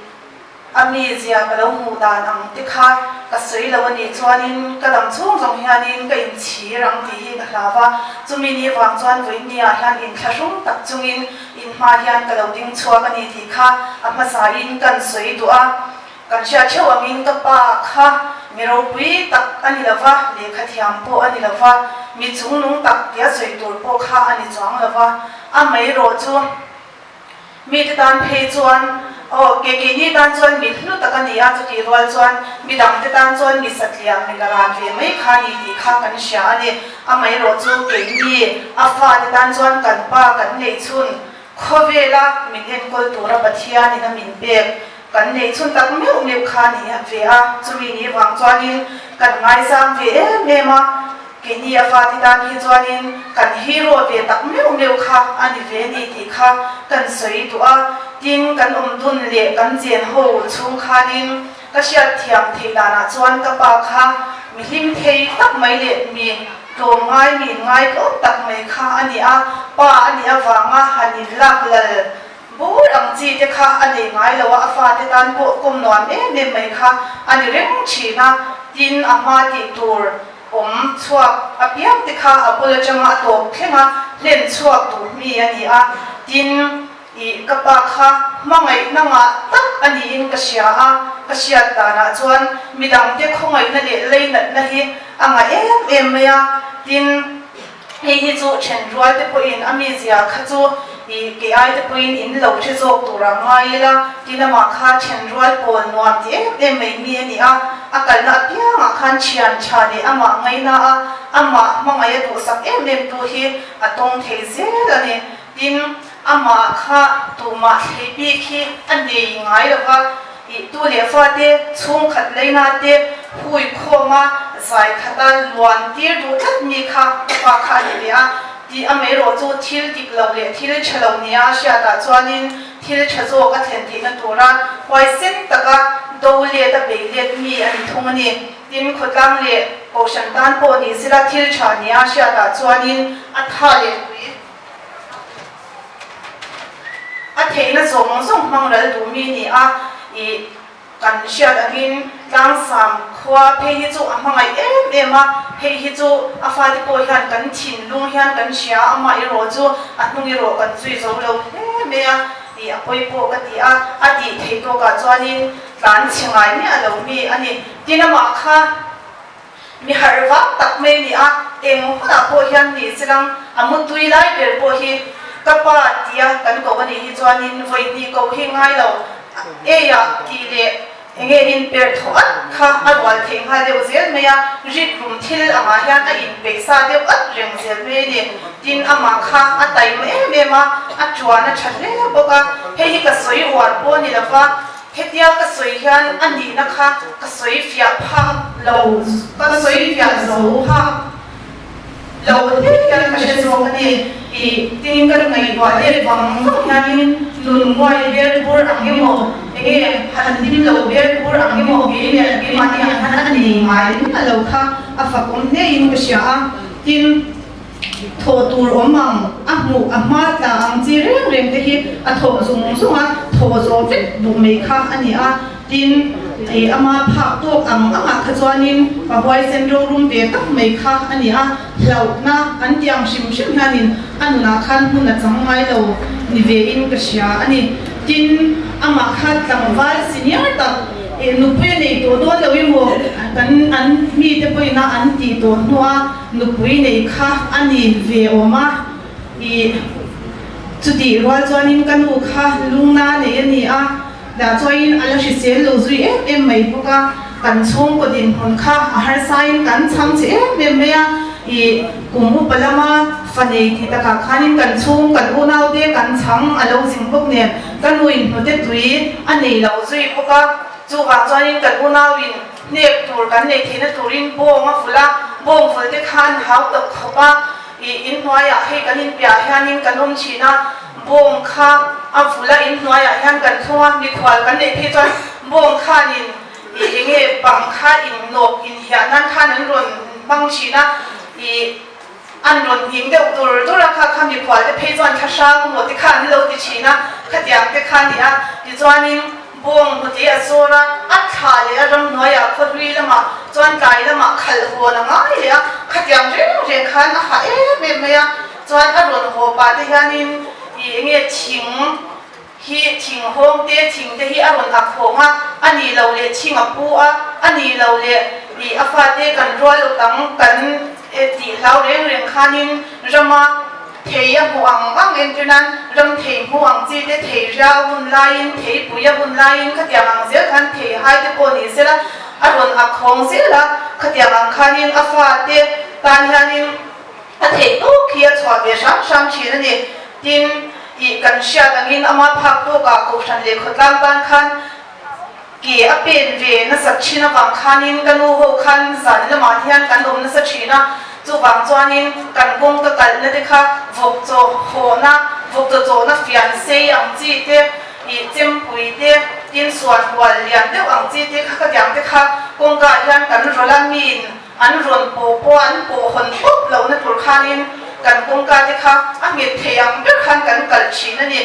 a mizia ka lo hmuh dan ang te kha ka sawi lo a nih chuanin ka dam chhung zawng hianin ka inchhir ang tih hi ka hlau a, chumi ni vang chuan vawiinniah hian inthlahrung tak chungin inhma hian ka lo ding chhuak a ni tih kha a hmasain kan sawi duh a. Kan hriat theuh angin ka pa kha mi ropui tak a ni lova, lehkha thiam pawh a ni lova, mi chungnung tak tia sawi tur pawh kha a ni chuang lova, a meirawh chu mite tan phei chuan aw ke keini tan chuan mi hlu tak a ni a, chutih rual chuan mi dangte tan chuan mi satliah mi la ran ve mai kha a ni tih kha kan hria a ni. A meirawh chu keini a fate tan chuan kan pa kan neih chhun khawvela min enkawl tura Pathianin a min pek. kan nei chhun tak meuh meuh kha a ni ve a, chumi ni vang chuanin kan ngaizang ve em em a, keini a fate tan hi chuanin kan hero ve tak meuh meuh kha a ni ve ni tih kha kan sawi duh a, tin kan awm dun leh kan chen ho chhung khanin ka hriat thiam theih danah chuan ka pa kha mi hlim thei tak mai leh mi tlawm ngai mi inngai tlawm tak mai kha a ni a, pa a nih avanga han inlak lal Bur ang chi te kha a nei ngai lo a, a fate tan pawh kawm nuam em em mai kha a ni reng thin a, tin a hma tih tur awm chhuak apiang te kha a bul atanga a tawp thleng a, hlen chhuak duh mi a ni a, tin ih ka pa kha hmangaihna ngah tak a niin ka hria a, ka hriat danah chuan midangte khawngaihna leh leinatna hi a ngah em em mai a, tin. Hei hi chu then rual te pawhin a mizia kha chu i kei ai te pawhin in lo hre zawk tur a ngai ila, tin amah kha then rual pawl nuam ti em em mai mi a ni a, a kalna apiangah khan thian tha leh amah ngaina a, amah hmangaih a duhsak em em tu hi a tawng thei zel a ni. Tin, amah kha tumah thlei bik hi a nei ngai lo va, ih tu leh fate chhungkhat leina te hui khawma zai khata luan tir duh tlat mi kha ka pa kha a ni ve a, tih amaherawh chu thil dik lo leh thil tha lo nia a hriatah chuanin thil tha zawk a thlen theihna tura huaisen taka do let a bei let mi a ni thung a ni. Tin, khawtlang leh kohhran tan pawh ni sela thil tha nia a hriatah chuanin a tha leh pui. A theihna zawng zawng hmang ral duh mi ni a, ih kan hriat angin Tlangsam khua phei hi chu a hmangaih em em a, hei hi chu a fate pawh hian kan thinlung hian kan hria a, amah erawh chu a hnung erawh kan zui zo lo hle mai a, ih a pawi pawh ka ti a, a tih theih tawkah chuanin tlan chhe ngai miah lo mi a ni. Tin amah kha. Mi harh vak tak mai a ni a, eng hunah pawh hian ni chilang a mutui lai ber pawh hi ka pa tia kan ko a nih hi chuanin vawi hnih ko hi ngai lo eiah tih leh enge inperh thaw at kha a rual theih nghal deuh zel mai a, rikrum thil angah hian a inpeih sa deuh at reng zel mai a ni. Tin amah kha a taima em em a, a tuan a tha hle bawk a, hei hi ka sawi uar pawh a ni lova, Hetia ka sawi hian a nihna kha ka sawi fiah phak lo, ka sawi fiah zo phak lo hle hian ka hre zawk a ni. I tin ka ngaihtuah let vang vang hianin nun nguai ber bur ang emaw, enge han hlim lo ber bur ang emaw kei leh keimahni ah hian a nei ngai miah lo kha a fakawm hlein ka hria a. Tin. Thawh tur awm ang, a hmuh a hma tla ang chi reng reng te hi a thawh zung zung a, thawh zawh vek duh mai kha a ni a, tin ih ama phak tawk ang angah kha chuanin pa huaisen rorum ve tak mai kha a ni a, hlauhna an tih ang hrim hrim hianin a nunah khan hmun a chang ngai lo ni vein ka hria a ni. Tin, amah kha tlangval senior tak ih nupui a nei tawh dawn lo emaw kan an mite pawhin a an tih tawh hnuah Nupui nei kha a ni ve awm a, ih chutih rual chuanin ka nu kha lungna nei a ni a, dah chuain a la hrisel lo zui em em mai bawk a, kan chhungkaw dinhmun kha a harsain kan chhang che em em mai a, ih kum upa lama fa nei tih takah khanin kan chhung kan unaute kan chhang a lo zing bawk nen ka nuin hnute tui a nei lo zui bawk a, chuvang chuanin kan unauin Hnek tur kan neih theihna turin bawng a vulh a, bawng vulh te kha an hau tawp khawp a, ih inhnuaiah hei kan inpiah hianin kan awm thin a, bawng kha a vulh a inhnuaiah hian kan thlung a, mikhual kan neih phei chuan bawng khanin ih enge bang kha innawk inhiah nan khan an rawn hmang thin a, ih an rawn hnim deuh dur dur a, kha kha mikhual te phei chuan thlahrang emaw te kha an lo ti thin a, khatiang te kha a ni a, tichuanin Bawng hnute a zawr a, a thla leh a ramhnuaiah khawhlui lamah chuan tlai lamah khalh hawn a ngai leh a, khatiang reng reng khan a ha em em mai a, chuan a rawn haw pah te hianin ih enge thing hi thing hawng te thing te hi a rawn ak hawng a, a nih loh leh thing a pu a, a nih loh leh ih a fate kan rual awt ang kan tih hlau reng reng khanin rama Thei a hmuh ang ang entir nan ram thei hmuh ang chi te, thei ria a hun laiin, thei pui a hun laiin khatiang ang zel khan thei hai te pawh ni sela a rawn ak hawng zel a, khatiang ang khanin a fa te tan hianin a theih tawk hi a chhuah ve hram hram thin a ni. Tin, ih kan hriat angin ama phak tawkah Kohhran leh khawtlang tan khan. Ke a pen ve nasat thin avang khanin ka nu ho khan zan lamah hian kan awm nasa thin a, chuvang chuanin kan kawngka kalhna te kha vawk chaw hawhna, vawk chaw chawhna fian sei ang chi te, ih chempui te, tin suan hual lian deuh ang chi te kha khatiang te kha kawngka ah hian kan rawlh a, miin an rawn pawh pawh an pawh hawn pawp lohna tur khanin kan kawngka te kha a nghet thei ang ber khan kan kalh thin a ni.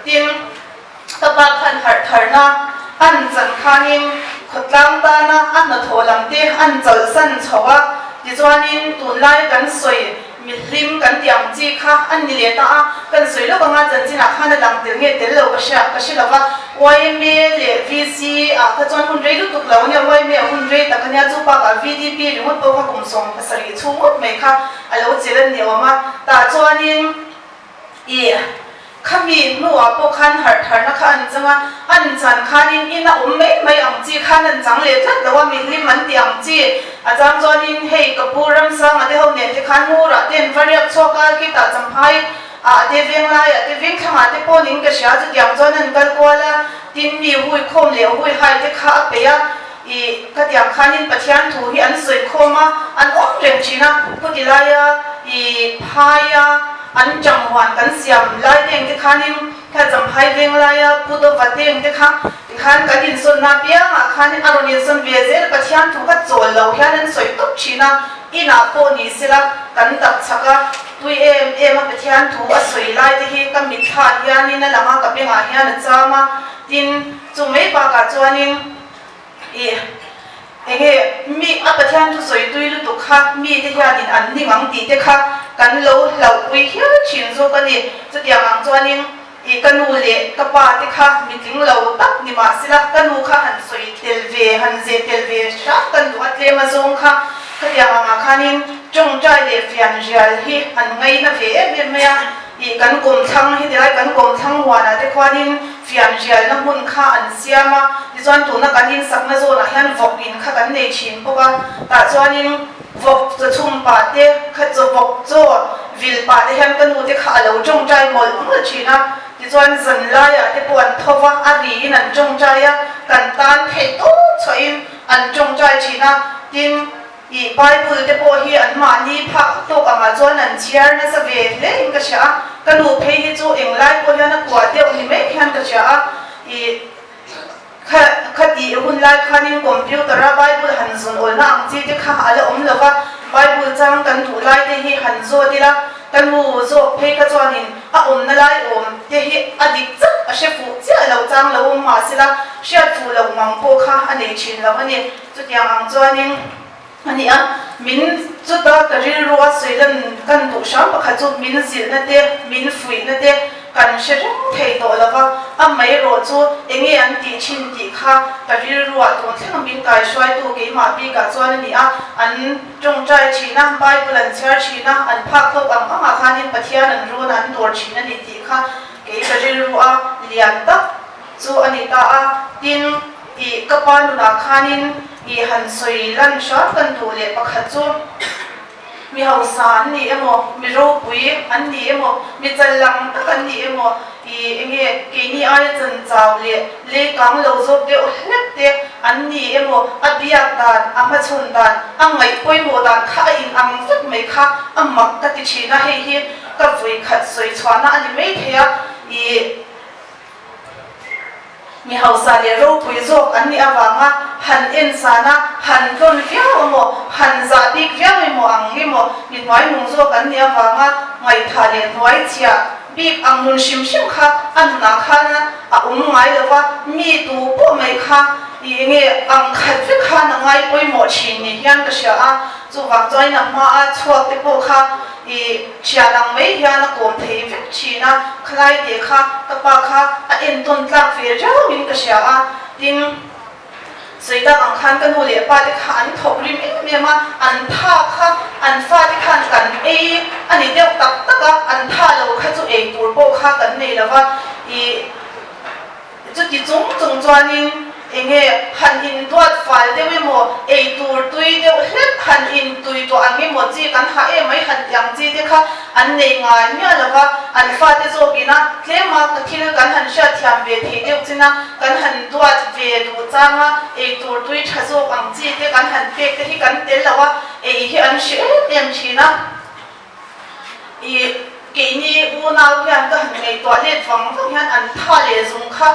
Tin. Ka pa khan harh tharna an chan khanin khawtlang tana a hnathawh lam te an chawlhsan chho a, tichuanin tunlai kan sawi mihlim kan tih ang chi kha an ni leh ta a, kan sawi lawk anga chanchinah khan a lang tel nge tel lo ka hria ka hre lo va, yma leh VC ah kha chuan hun rei lutuk lo ania, yma ah hun rei tak ania, chu bakah VDP ringawt pawh kha kum 70 chhung ngawt mai kha a lo chelh a ni awm a, tah chuanin. Ih, khami hnuah pawh khan harh tharna kha an chang a, an chan khanin in a awm mai mai ang chi khan an chang leh tlat lo a, mihlim an ti ang chi. A chang chuanin hei ka pu Ramsanga te ho nen te khan Ngurah te an va riak chhuak a, khitah Champhai ah te Venglaiah te Vengthlangah te pawhin ka hria chutiang chuan an kal kual a, tin mi hui khawm leh hui hai te kha a peih a, ih, khatiang khanin Pathian thu hi an sawi khawm a, an awm reng thin a, khuti laia ih phaia An changhuan kan siam lai teng te khanin kha Champhai veng laia Pu Dawva teng te kha tikhan kan insawnna piangah khanin a rawn insawn ve zel Pathian thu kha chawl lo hian an sawi tawp thin a, inah pawh ni sela kan tak chhak a, tui em em a Pathian thu a sawi lai te hi ka mitthla hianin a lang a, ka bengah hian a cham a, tin chu mai bakah chuanin. Ih, enge mi a Pathian thu sawi tui lutuk kha mite hianin an ning ang tih te kha kan lo hlauhpui hial thin zawk a ni. Chutiang ang chuanin ih ka nu leh ka pa te kha mitling lo tak ni mahsela ka nu kha han sawi tel ve, han zeh tel ve hram kan duh a tlem a zawng kha khatiang angah khanin tawngtai leh fian rial hi an ngaina ve em em mai a. Ih kan kawmthlang hi tilai kan kawmthlang huanah te khuanin fianrialna hmun kha an siam a, tichuan tuna kan insakna zawnah hian vawk in kha kan nei thin bawk a, tah chuanin vawk chaw chhum pah te kha chaw vawk chaw vil pah te hian ka nu te kha a lo tawngtai mawlh mawlh thin a, tichuan zan laiah te pawh an tho va, a riin an tawngtai a, kan tan theih tawp chhuahin an tawngtai thin a, tin. Ih, Bible te pawh hi an mahni phak tawk angah chuan an chhiar nasa ve hle in ka hria a, ka nu phei hi chu englai pawh hian a kuah deuh ni mai hian ka hria a, ih, kha kha tih hun lai khanin computer a Bible han zun awlna ang chi te kha a la awm lo va, Bible chang kan duh lai te hi han zawt ila, ka nu zawk phei kha chuanin a awmna lai awm te hi a dik chak a hre fuh chiah lo chang lo awm mahsela hriat fuh loh mang pawh kha a nei thin lo a ni. Chutiang ang chuanin a ni a, min chuta ka rilru a sawi lan kan duh hram pakhat chu min zilhna te, min fuihna te kan hre reng thei tawh lo va, amaherawh chu enge an tih thin tih kha ka rilruah tun thleng a min kaihruaitu keimah bikah chuan a ni a, an tawngtai thin a, Bible an chhiar thin a, an phak tawk ang angah khanin Pathian an run a, an dawr thin a ni tih kha kei ka rilrua lian tak chu a ni ta a, tin, Ih, ka pa nunah khanin ih han sawi lan hram kan duh leh pakhat chu mi hausa an ni emaw, mi ropui an ni emaw, mi challang tak an ni emaw, ih enge keini aia chanchau leh leikang lo zawk deuh hlek te an ni emaw, a biak dan, a hmachhawn dan, a ngaih pawimawh dan kha a inang vek mai kha a mak ka ti thin a, hei hi ka vui khat sawi chhuahna a ni maithei a, ih. Mi hausa leh ropui zawk an nih avanga han en san a, han tlawn viau emaw, han zah bik viau emaw ang emaw, mi hnuainung zawk an nih avanga ngaihthah leh hnuaichhiah bik ang nun hrim hrim kha a nunah khan a awm ngai lo va, mi tu pawh mai kha i enge ang khat vek khan a ngai pawimawh thin ni hian ka hria a, chuvang chuanin a hmaa chhuak te pawh kha I thian ang mai hian a kawm thei vek thin a, khalai teh kha ka pa kha a entawn tlak ve riauin ka hria a, tin, sawi tak ang khan ka nu leh pa te kha an thawk rim em em a, an tha kha an fate khan kan ei a ni deuh tak tak a, an tha lo kha chu ei tur pawh kha kan nei lo va, i chuti chung chung chuanin. Enge han in duat fal deuh emaw, ei tur tui deuh hlek han in tui tawh ang emaw chi kan ha em mai han ti ang chi te kha an nei ngai miah lo va, an fate zawk ina tlema thil kan han hriatthiam ve theih deuh chin a, kan han duat ve duh chang a, ei tur tui tha zawk ang chi te kan han pek te hi kan tel lo a, ei hi an hre em em thin a. I keini unau hian ka han ngaihtuah let vang vang hian an tha leh zung kha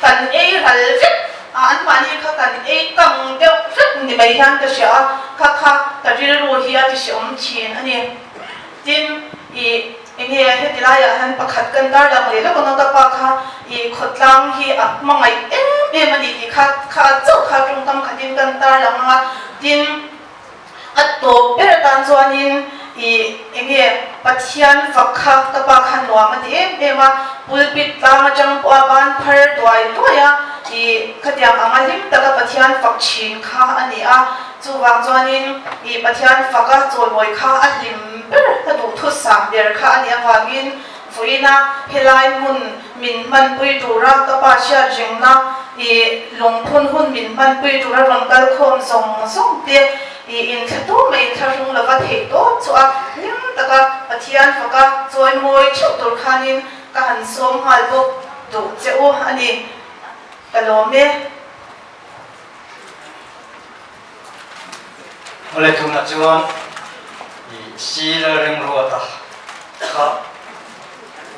kan ei ral vek a, anmahni kha kan ei kang deuh vek ni mai hian ka hria a, kha kha ka rilru hi a ti hreawm thin a ni. Tin, i enge heti laiah hian pakhat kan darlang leh lawk ang a, ka pa kha i khawtlang hi a hmangaih em em a ni tih kha kha chauh kha tawngkam khatin kan tarlang ang a, tin, A tawp ber atan chuanin i enge Pathian fak kha ka pa kha nuam a ti em em a, pulpit tlang atang pawh a ban phar duai duai a, i khatiang anga hlim taka Pathian fak thin kha a ni a, chuvang chuanin i Pathian fak a chawimawi kha a hlim ber, a duhthusam ber kha a nih avangin Vawiina helai hmun min hmanpui tura ka pa hriat rengna i lungphun hun min hmanpui tura rawn kal khawm zawng zawng te i inthla tu mai inthlahrung lova theih tawp chu a hlim taka Pathian faka chawi mawi theuh tur khanin ka han sawm nghal bawk duh che u a ni. Ka lawm e. Awle tunah chuan i sir remruata kha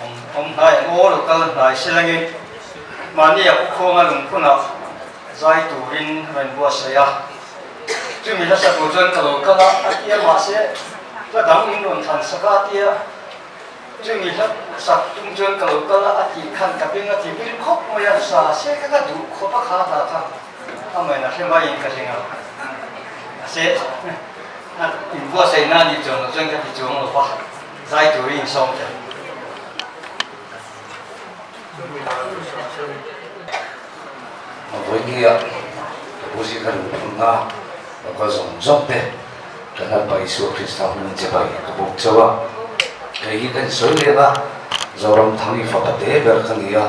awm awm hnai ang aw lo kal hnai silangin mahni a khuawnga lungphunah zai turin a rawn buatsaih a. Chumi hla tur chuan ka lo kal a, a tia mahse hla dang in rawn thlan sak a a tia. Chumi hla sak tum chuan ka lo kal a, a tih khan ka beng a ti vil khawp mai a, sa se ka ka duh khawp a kha hla kha a main a hre maiin ka hring a, mahse a inbuatsaihna a nih chuan loh chuan ka ti chuang lo va, zai turin insawm tel. Vawinia ka pu zing ka luh phunna ka zawng zawng te Ka Lalpa Isua Krista hmingin che bai ka bawk chauh a, kei hi ka insawi leng a, Zoramthang i fapa te ber ka ni a,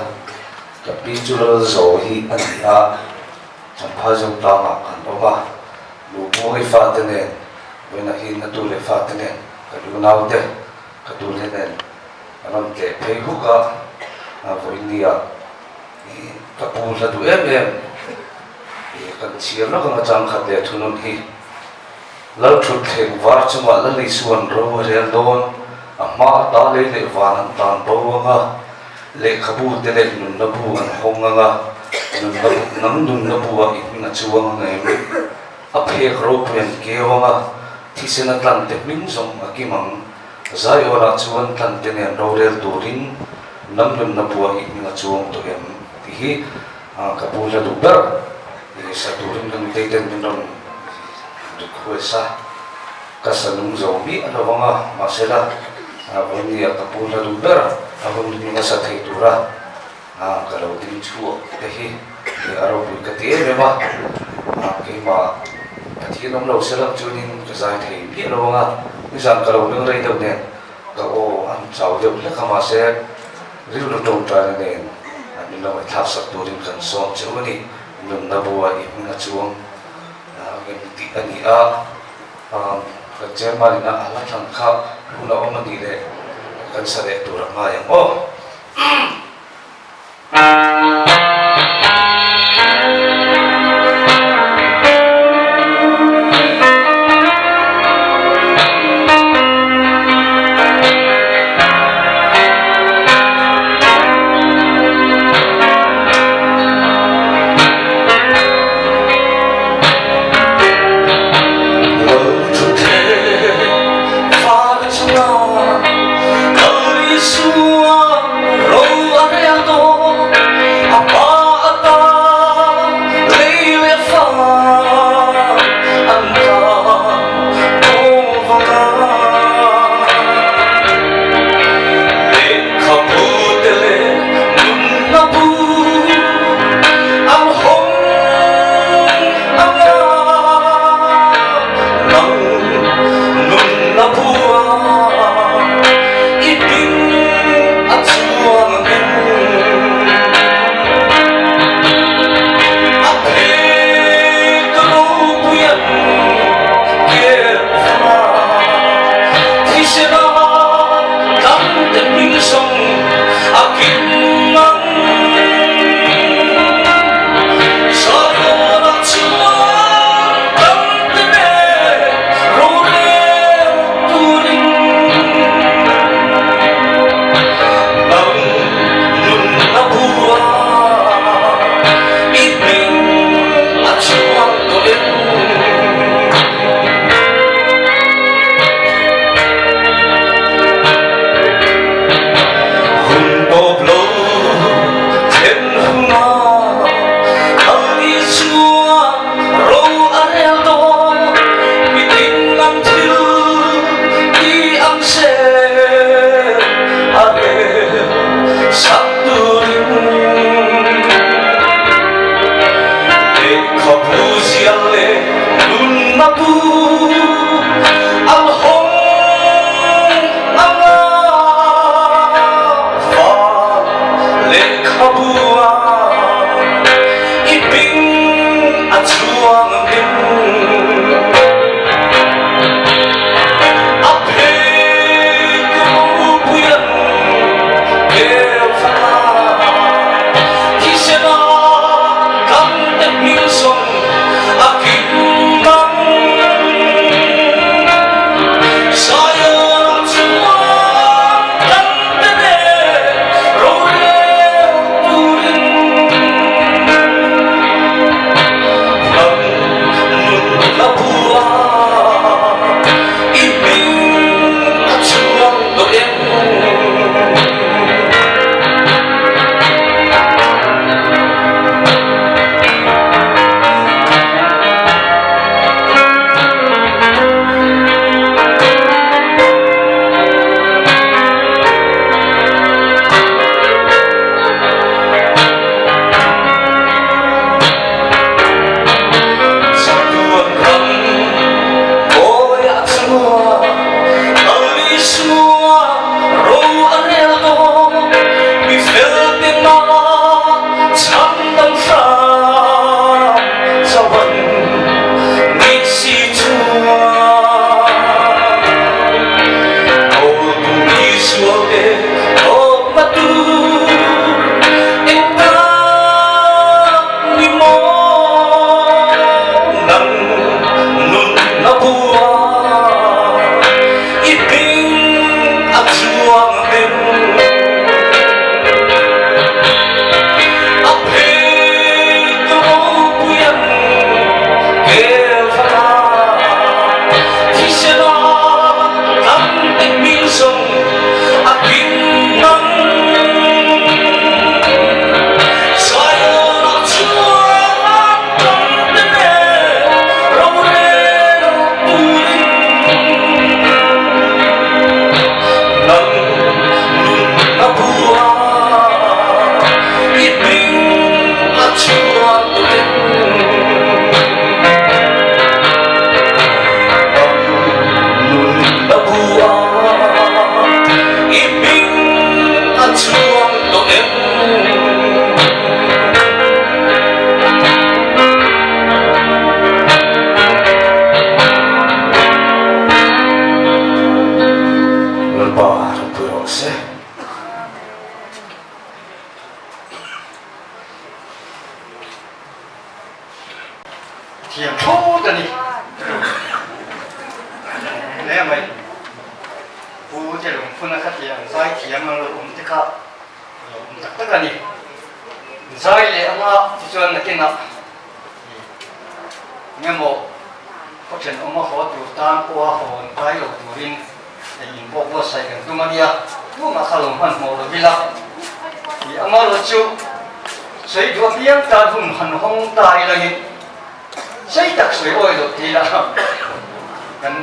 ka pi chu Lalzo hi a ni a, Champhai Zotlangah kan awm a, Luhbuangi fate nen, vawiinah hi Natu leh fate nen, ka lu naute, ka tule nen an rawn tleh phei huk a, vawiinniah ka pu hla duh em em, kan chhiar lawk anga changkhat leh thunun hi. Lalṭhutthleng var chungah Lal Isua'n ro a rel dawn, a hma ata lei leh van an tan bo ang a, lehkhabu te leh nunna bu an hawng ang a, nunna bu, nang nunna bu ah i hming a chuang ang em? A phek ropui an keu ang a, thisen a tlan te hming zawng a kim ang. Zaiawnah chuan tlan te nen rorel turin nang nunna bu ah i hming a chuang tawh em? Tih hi ka pu hla duh ber sa turin ka nutei ten min rawn Request a, ka sa nung zo miah lo vang a, mahsela Vawinia ka pu hla duh ber a hun hming a sa thei tura ka lo ding chhuak te hi a ropui ka ti em em a, keimah Pathian awm lo se lang chuanin ka zai thei miah lo vang a, nizan ka lo meng rei deuh nen ka aw an chau deuh hlek a, mahse rilru tawngtaina nen min lo ngaihthlak sak turin kan sawm che u a ni, nunna bua i hming a chuang. Tih a ni a, kan chairman in a la thlang kha hun a awm a nih leh kan sa leh tur a ngai ang aw. Thiam thlawt a ni. Hle mai. Pu te lungphun a khatiang zai thiam ang lo awm te kha lo awm tak tak a ni. Zai leh anga tichuan nakinah engemaw khaw thenawm a haw tur tan pawha hawn kai lo turin hei in pawh buatsaih kan tum a nia, tumah kha lo hmanhmawh lo ila tih amaherawh chu sawi duh apiang tan hun han hawng ta ilangin sei tak sawi awi loh thei ila kan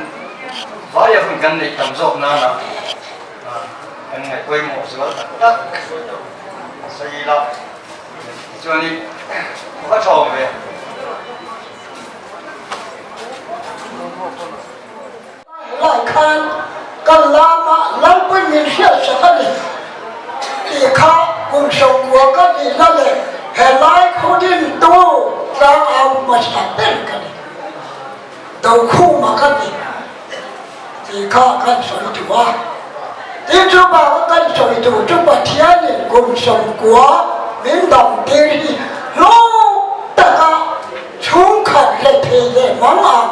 vaia hun kan neih tam zawk nana kan ngaih pawimawh zual tak tak sawi ila tichuanin ka va thawm ve. Lai khan kan lama Lalpui min hriatsak a ni tih kha kum sawmkua ka nihna leh he lai khawdintu tlangau hmasa ber ka ni. Dokhuma ka ni tih kha kan sawi duh a. Tin chu baka kan sawi duh chu Pathianin kum sawmkua min damtir hi hlawk taka Chhungkhat leh thei leh mang ang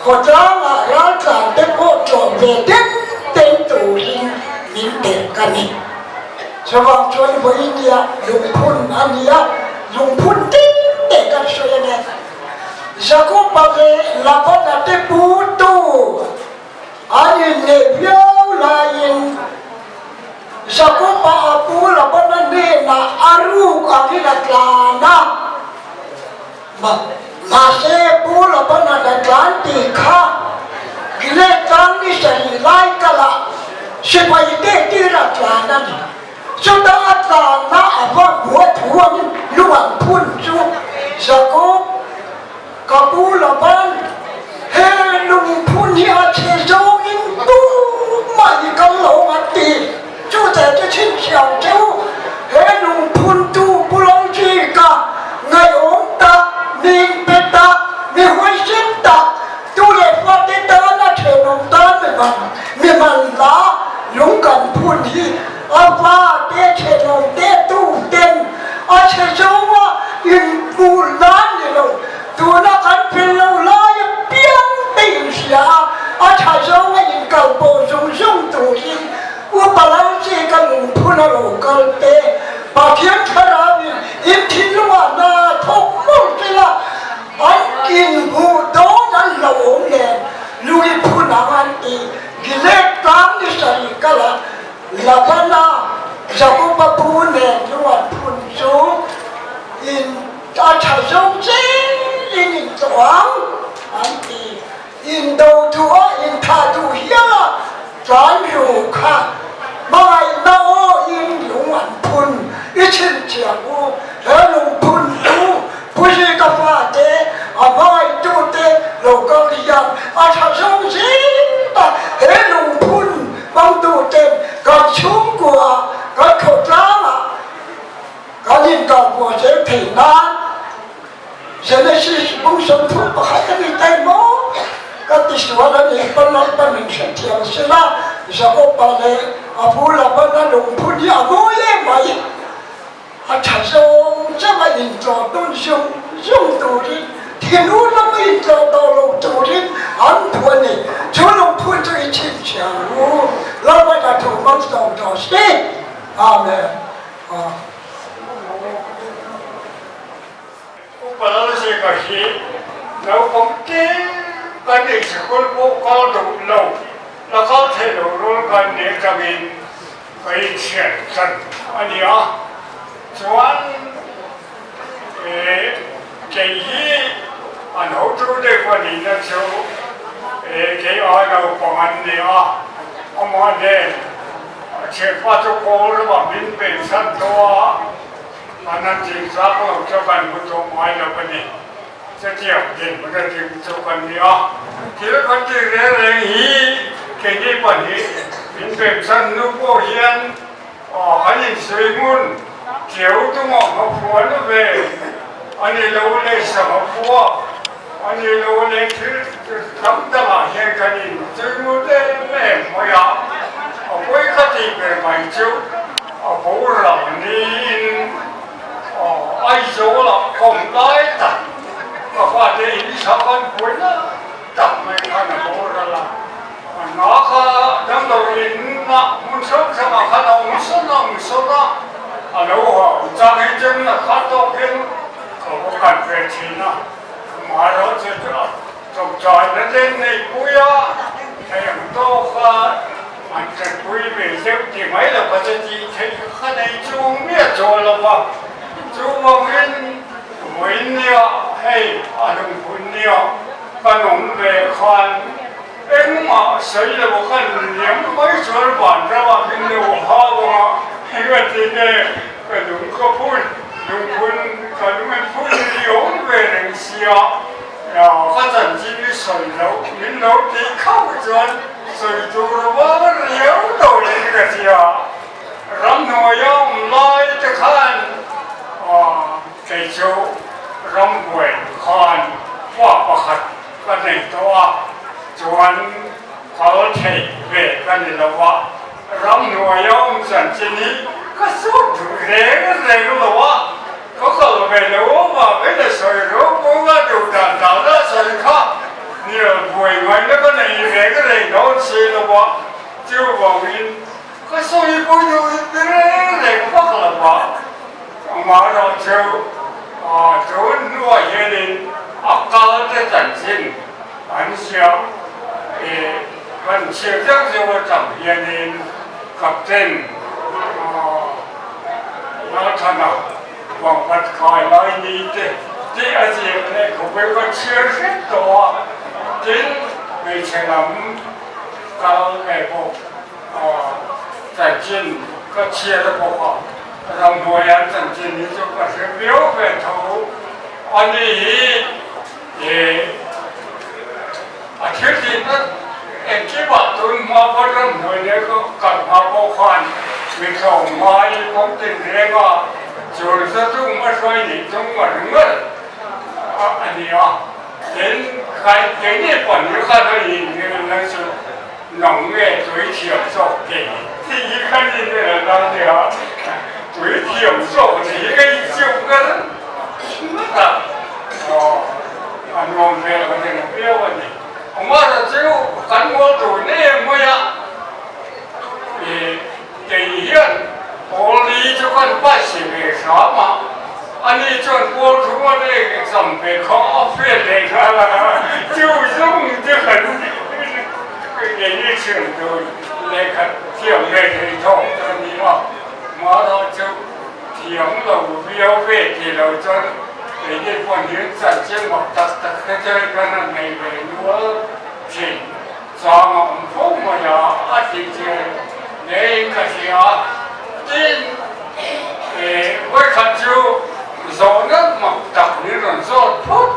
khawtlangah raltlan te pawh tlawm ve den den turin min telh ka ni. Chuvang chuan vawinia lungphun a nia, lungphun tin te kan sawi a nia. Jakoba leh Labana te pu tu an inneih viau laiin Jakoba a pu Labana hnenah a ruk angin a tlan a. Mahse, Pu Labana a tlan tih kha Gilead tlang ni sarih lai kalah sipai te tir a tlan a ni. Chuta a tlanna a va hmuh a thu angin lung an phun chu Jakob ka pu Laban he lungphun hi a chhe zawngin tumah i kal lo an ti. Chute chu chhinchhiah cheu he lungphun tu Pu Lalzika ngaihawm tak, mi inpe tak, mi huaisen tak, tu leh fate tana thenawm tan mi man hla lung kan phun hi a fate thenawm te tu ten a chhe zawnga inhmuh nan ni lo. Tuna kan phel lo lai apiang te inhria a, a tha zawnga inkal pawh zung zung turin Upa Lalzika lungphun a lo kal te, Pathian Thlarauin in thinlungah hna thawk mawlh tel a, an inhmuh dawn an hlauhawm nen lui phun ang an ti. Gilead tlang ni sarih kala Labana Jakoba pu nen lung an phun chu in A tha zo zelin in tlawh ang, an ti. In do duh a, in thah duh hial a, tlan ru kha hmangaihna aw in lung an phun i chhinchhiah u. He lungphun chu Pu Zika fate, a hmangaihtute lo kal hian a tha zo zel a. He lungphun hmangtuten kan chhungkua, kan khawtlangah, Kan inkahbuah zel theih nan Genesis bung 31 a ni tai maw? Ka ti sual a nih pawn Lalpan min hrethiam sela, Jakoba leh a pu Labana lungphun hi a mawi em mai. A tha zawng zawng a intlawh tawn zung zung turin, thinur lama intlawh tawh lo turin an duh a ni. Chu lungphun chu i chhinchhiah ang u, Lalpan a thu hmang sawm tawh si. Amen. Upa Lalzika hi naupang te kan nih sikul pawh kal duh lo, la kal thei lo rul kan nih atangin ka inchhiat chan a ni a. Chuan kei hi an hotu deuh a nihna chu kei ai naupang an ni a, amah nen A thianpa chu kawl ramah min pensan tawh a, an han thing tlak lo chu kan hmu tawh ngai lo a ni. Chutiang dinhmun a ding chu kan ni a, thil kan tih reng reng hi keini pahnih min pensan hnu pawh hian kan insawi ngun ṭiau tumah hmaphuan ve a ni lo leh sanghaphua a ni lo leh thil tam dangah hian kan insawi ngun em em mai a, a pawi ka tih ber mai chu a boral niin Aizawlah kawm lai tak ka va. pa te in sak an buaina tak mai khan a boral a, a na kha damlo in ah hmun hrang hrang ah khan a awm sawn a awm sawn a, a lo hau chang hi chuan a khat tawk hian ka va kal ve thin a, amaherawhchu chu a tawngtaina te an neihpui a, thei ang tawk a an tanpui ve deuh ti mai lo kha chu tih theih kha nei chung miah chuan lo va, chuvangin Vawiin nia hei a lungphun nia ka nung ve khan engmah sawi lo khan liam mai chuan van ramah min lo hau anga heng a ti nge ka lung ka phun lungphun ka lung an phun ni awm ve reng sia ka chanchin i sawi loh min lo tih khauh chuan sawi tur a var riau tawhin ka hria. Ramhnuaia awm lai te khan kei chu rambuai khan pa pakhat ka nei tawh a, chuan kal theih ve ka ni lo a, ramhnuaia awm chanchin hi ka sut duh reng reng lo a, ka kal ve lo avangin a sawi ropui a duh dan dan a sawi kha nial buai ngaihna ka nei reng reng dawn si lo a, chuvangin Ka sawi pawh duh reng reng vak lo va, amaherawh chu tun hnuah hianin a kal te chanchin an ziah i kan chhiar deuh deuh atang hianin Captain Lalthana Vangpat kai lai ni te tih a ziak leh khawpui ka chhiar hret tawh a, tin hmeichhe lam kal ve bawk. Chanchin ka chhiat a bawk a, ramhnuai an chanchin hi chu ka hre viau ve tho. Ani hi ih a thil tihna engkimah tun hma pawn ramhnuai nen ka kal hma pawh khan mi tlawmngai kawng tinrenga chul za tum a hruai nih tum ngar ngar a ni a. Tin, keini pawn hi khan a inhmel na chu Nang nge tui thiam zawk kei tih hi ka ni nen a nia, tui thiam zawk ni hi ka inchiu ngar ngat a, aw a nuam ve lo deng viau a ni. Amaherawh chu kan ngawl tur nem mai a, ih kei hian Pawli chu kan pass ve hram a, ani chuan Pawl thu a leng exam ve kha a fail leh nghal a, chu zawng chu kan keini thiam tur lehkha thiam ve thei thawk chu a ni a, amaherawh chu thiam lo viau ve ti lo chuan keini pawh hian chanchin mak tak tak te chuan kan han nei ve nual thin. Chang a awm fo mai a, a tih che ngeiin ka hria. Tin, vawikhat chu zawhna mak tak min rawn zawt phawt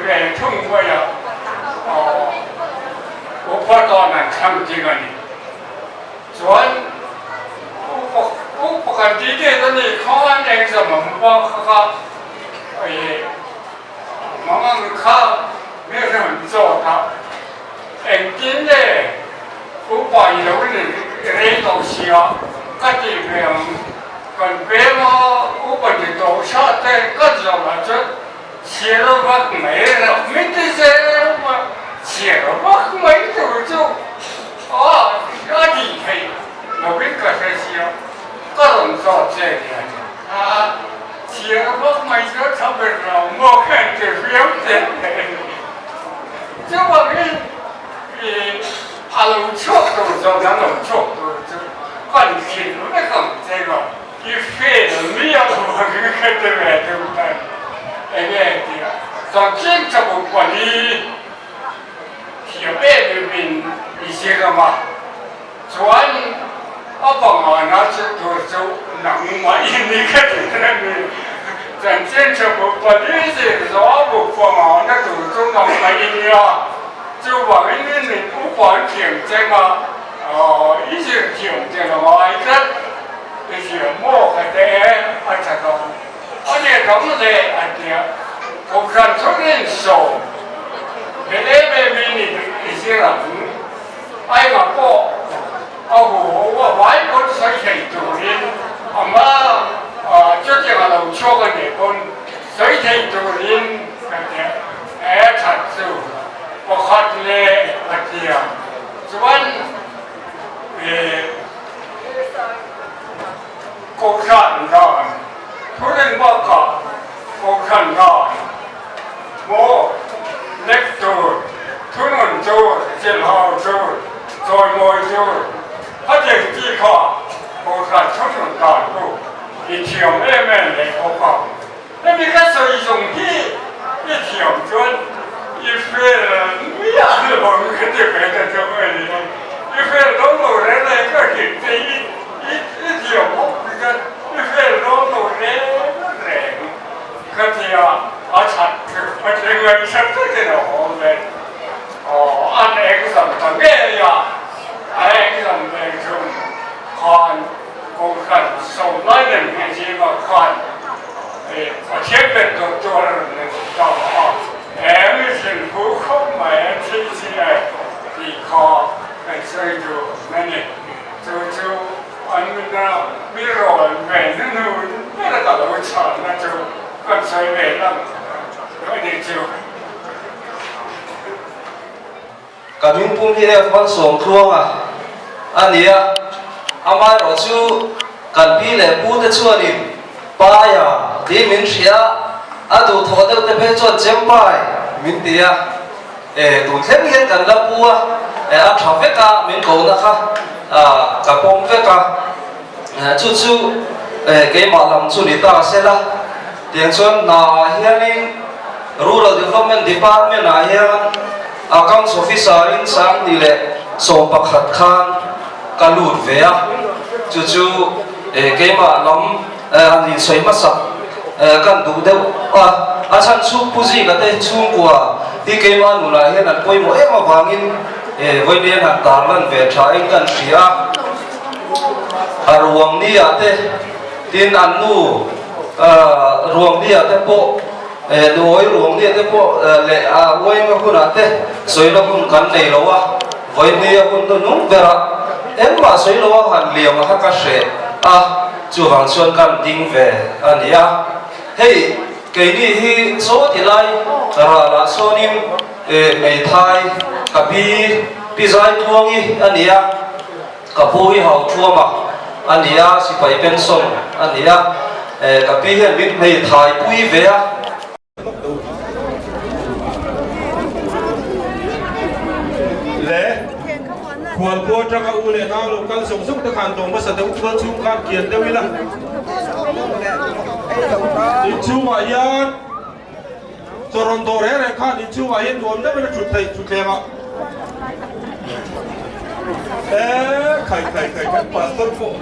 ve thung mai a, upa tan an thlang ding a ni. Chuan upa upa kan tih det a nih khan exam a hmu a kha kha mangang kha mi rawn zawt a. Engtin nge upa i lo ni rei tawh sia ka tih ve ang, kan peng a upa ni tawh hra te ka zawh lah chuan chhiar vak mai reuh min ti zel a, chhiar vak mai tur chu a a tih theih lovin ka hre sia ka rawn zawt che nia a chhiar vak mai chu a tha ber lo maw khan ti hriam che. Chuvangin i a lo chhuak tur zawng an lo chhuak tur chu kan hrilh vek ang che nga, i fail miah lo ang ka ti ve deuh tan. Enge tia chanchin tha buk pali thiam em em in i zir ang a, chuan a pangana chu tur chu nangmah i ni ka ti ta ni. Chanchin tha buk pali zir zawh a buk pangana tur chu nangmah i nia. Chuvangin i min upa an thiam cheng a, i zir thiam che lo ngai tlat, i thiam maw ka te a tha tawh a ni dang leh a tia. Kohhran thurin sawm he em em in i zir ang. Aima pawh a hu ho a vai pawn sawi thei turin ama chutiang a lo chhuak a nih pawn sawi thei turin ka ti. E that chu pakhat leh a tia chuan e Kohhran dan thurin bakah Kohhran dan maw lek tur, thunun tur, chilhau tur, chawimawi tur a deng tih kha Kohhran thunun dan chu i thiam em em leh bawk a. Hemi ka sawi zawng hi i thiam chuan i fel miah lo ang ka ti ve ta chu a ni a, i fel dawn lo reng reng ka hrilh che hi i thiam bawk si chuan i fel dawn lo reng reng ka ti a, a that chu a thleng ngaihsak takin a awm ve. Aw an exam ta ngei a, a exam ve chung khan Kohhran sawmlai lem hi zingah khan Pathian ber dawttu a rawn nei ta a, eng i thilhu khawp mai a thih chi e tih kha kan sawi duh awm a ni. Chu chu an nuna mi rawn ve na hnu ber a ka lo chhanna chu kan sawi ve lang a ni chu. Ka hmingpum hi F Malsawmtluanga a ni a, amaherawh chu kan pi leh pu te chuanin Paia tih min hria a, a duhthawh deuh te phei chuan Chempai min ti a, e tun thleng hian kan la pu a, e a tha vek a min kohna kha ka pawm vek a, chu chu e keimah lam chu ni ta sela tiang chuan hna ah hianin Rural Development Department ah hian Accounts Officer in Sangni leh 11 khan ka lut ve a, chu chu keimah lam han insawi hmasak kan duh deuh a, a chhan chu Pu Zika te chhungkua hi keimah nunah hian an pawimawh em avangin vawiin han tarlan ve tha in kan hria a, a ruang ni ah te tin an nu ruang ni ah te pawh Nuawi ruang nia te pawh leh a uaima hunah te sawina hun kan nei lo a, vawinia hun hnu nung berah engmah sawi lo a han liam a kha ka hreh a, chuvang chuan kan ding ve a ni a. Hei keini hi chaw ti lai ralah sawnin hmeithai ka pi pi zai tluangi a ni a, Ka pu hi hau thuama a ni a, sipai pension a ni a, ka pi hian min hmeithai pui ve a. Le khualkhua atanga u leh nau lo kal zawng zawng te khan dawng hmasa deuh tual chhung khan kian deuh ila. Inchhungah hian Chaw rawn dawh reng reng khan inchhungah hian nuam deuhin a thut theih thutthlengah. Eee khai khai khai kan pastor pawh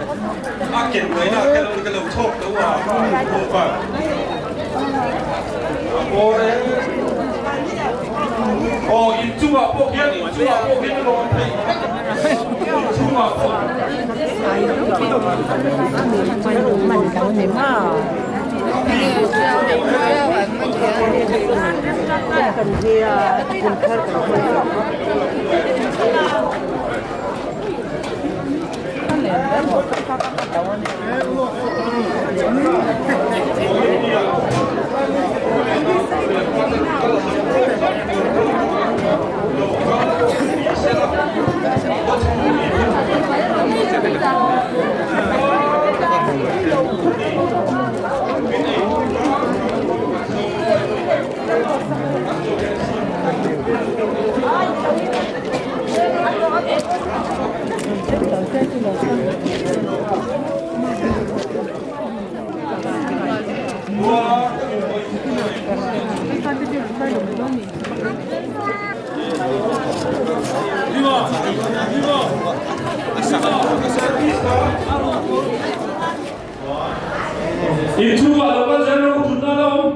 a ken mai na ka lo ka lo chhawk deuh a pawh khan a bawr e. Aw inchungah pawh hian inchungah pawh hian a lawm theih inchungah pawh. Inchhungah lo kal zel rawh u thutna la awm.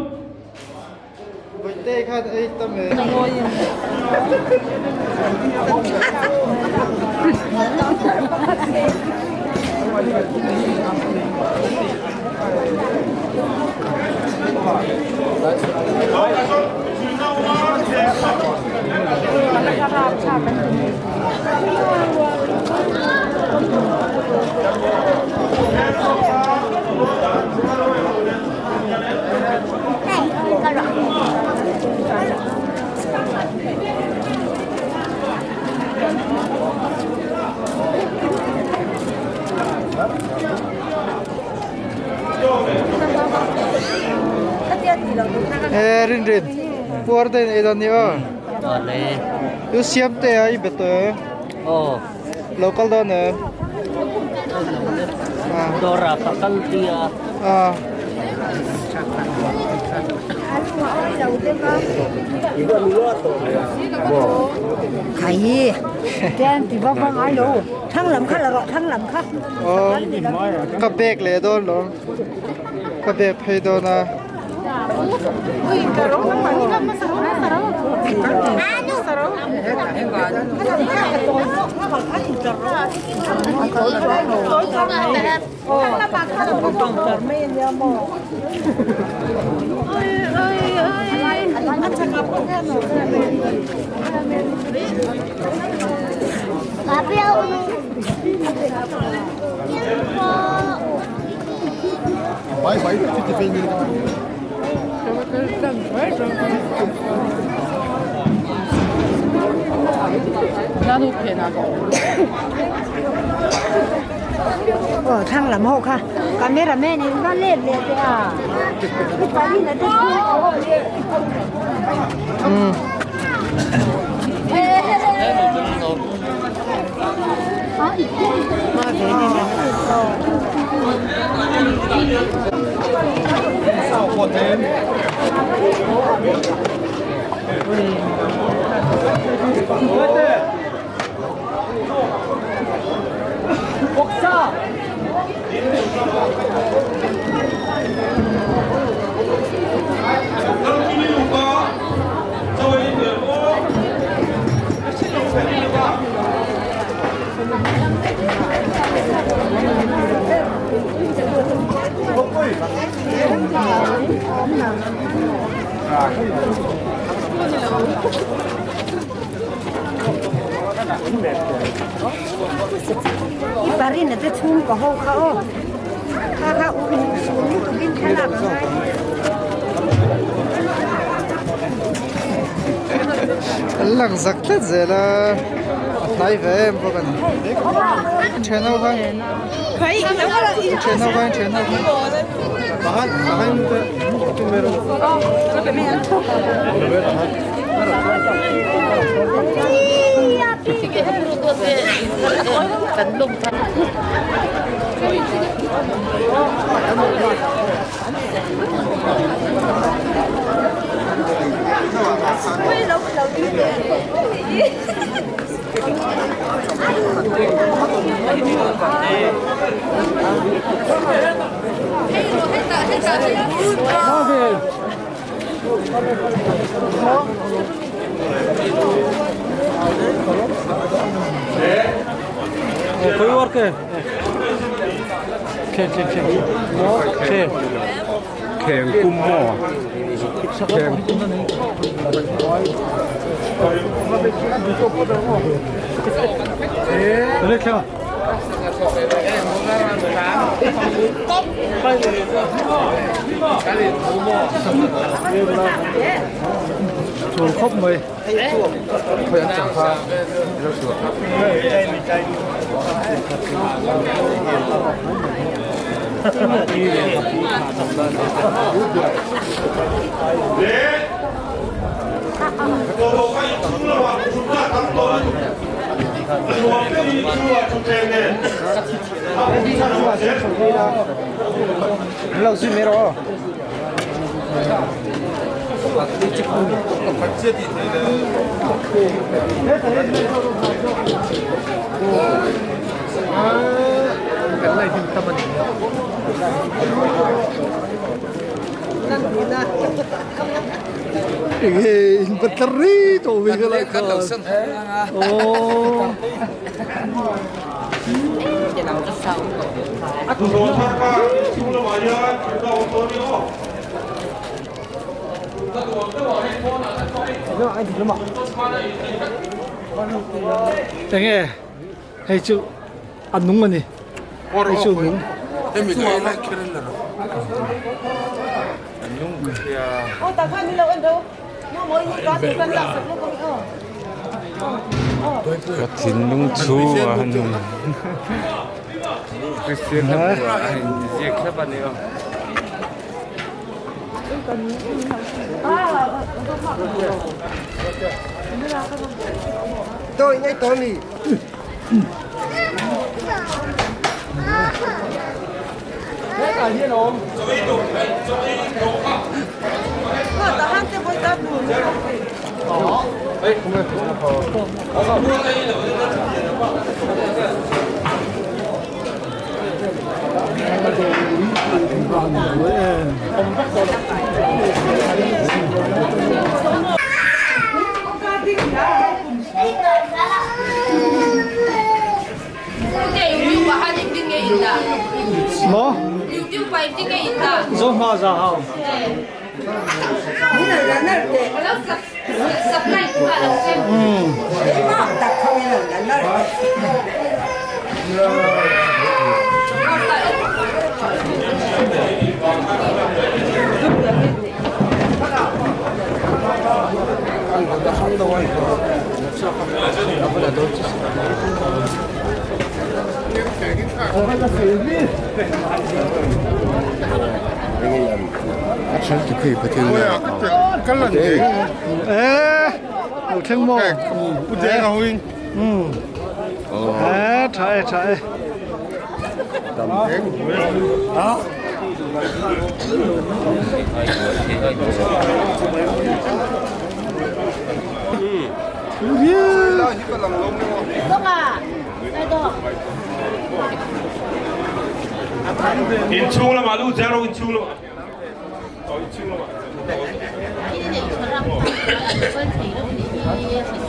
E rin rin puar te ei dawn ni aw. U siam te a i bet tawh em? Aw. Lo kal dawn em? Dawrah ka kal tih a. Ah. Khai ten ti va va ngai lo thang lam kha la rawh thang lam kha. Aw ka bag leh dawn lawm. Ka bag phei dawn a. Aw thlang lam ho kha cameraman in va let leh teh a I parin a te chhung ka ho kha aw kha kha u lutukin thlalak a ngai. An lang zak tlat zel a, a hnai ve em bawk a ni. Then ho khan then ho khan then ho khan Kheng kum maw kheng kum Chul khawp mai. Lo zui mai rawh aw. Enge in patlar rei tawh ve ka lai kha. Aww. Enge hei chu a nung a ni hei chu nung Ka thinlung chhung a nung Kristian hlap a inziak thlap a ni aw. Maw? Zo hma za hau. Ê, thleng maw? Ê, tha e, tha e. Inchhung lamah lu zel rawh inchhung lamah. Aw inchhung lamah.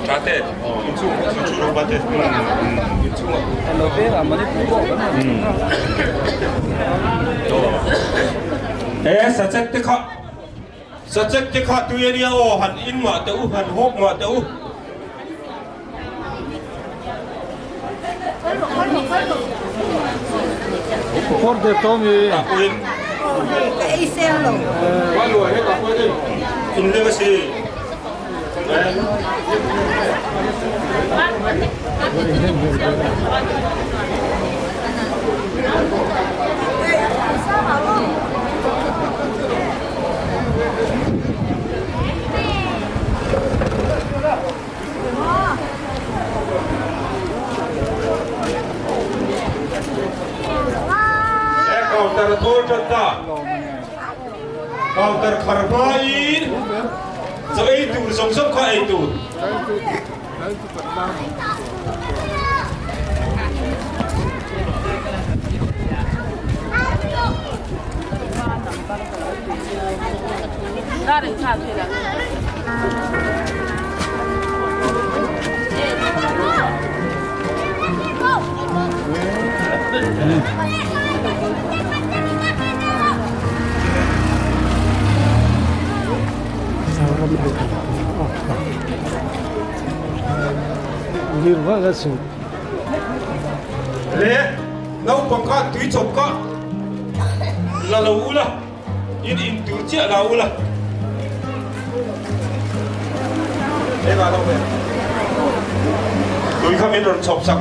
Tate inchhung inchhung rawh bate. Inchhung ah. E sachek te kha sachek te kha tui ania aw han in mah teh u han hawk mah teh u. Kawr dep tawh mi. Ka ei seng lo. In leng a si. E counter a thawl tan ta. Counter khar hmain chaw ei tur zawng zawng kha ei tur. Le naupang kha tui chawp kha la lo ula in in tur chiah la ula eng ah lo ve tui kha min rawn chawp sak.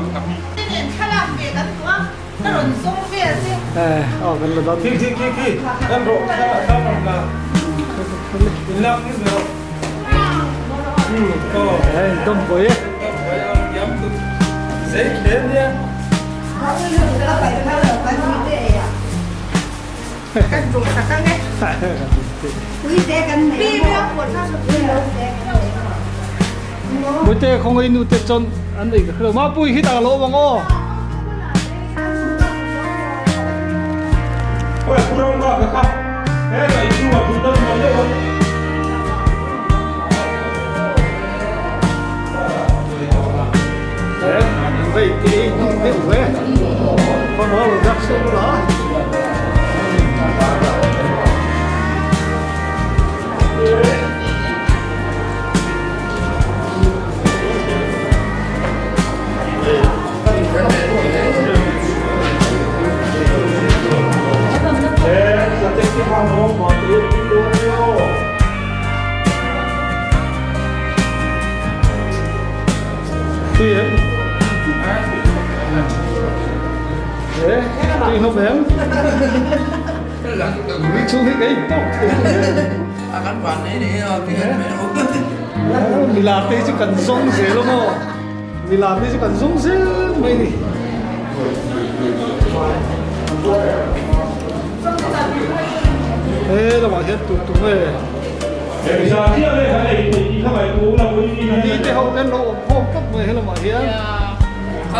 Muite khawngaih nu te chuan an ei ka hrelo Mapui hi tah lo awm ang aw. Tui em? Ê, tui hlawm em? Ui chhung hi ka in tawk thei. Milar te hi chu kan zawng zel a maw? Milar te hi chu kan zawng zel mai ni. He lamah hian tur tum e. Ni te ho ten lo awm khawm tlat mai he lamah hian.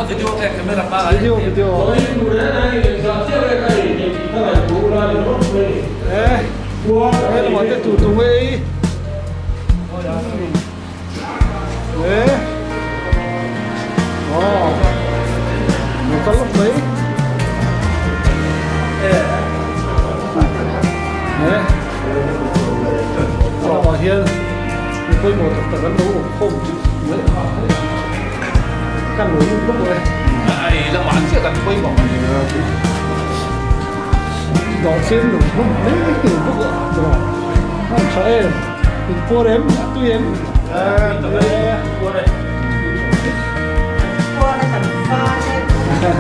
Video video. He lamah te tur tum e. E. Aw. Lo kal lawk mai. E. A lamah hian mi pawimawh tak tak an lo awm khawm chu mai a kan lo lut bawk e. Ai lamah chiah kan pawimawh a ni. Dawh sen lo hlawm mai tur bawk a a tha em. In puar em? A tui em? A tui e. Puar e. Puar e kan fa te.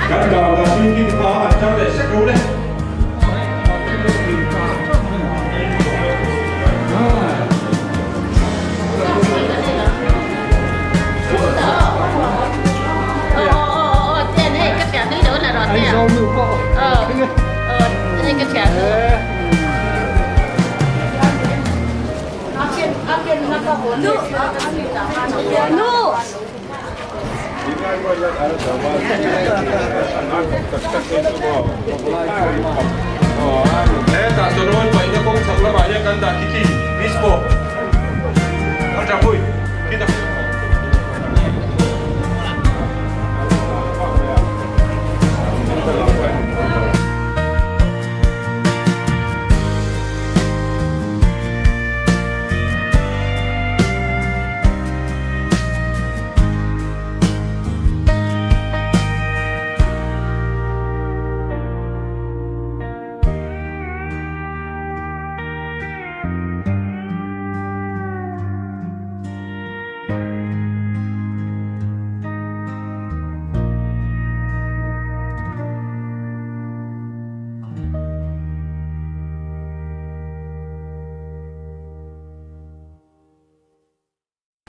Kan dau la tin tin kha an tar leh sek lo le. Aizawl nu pawh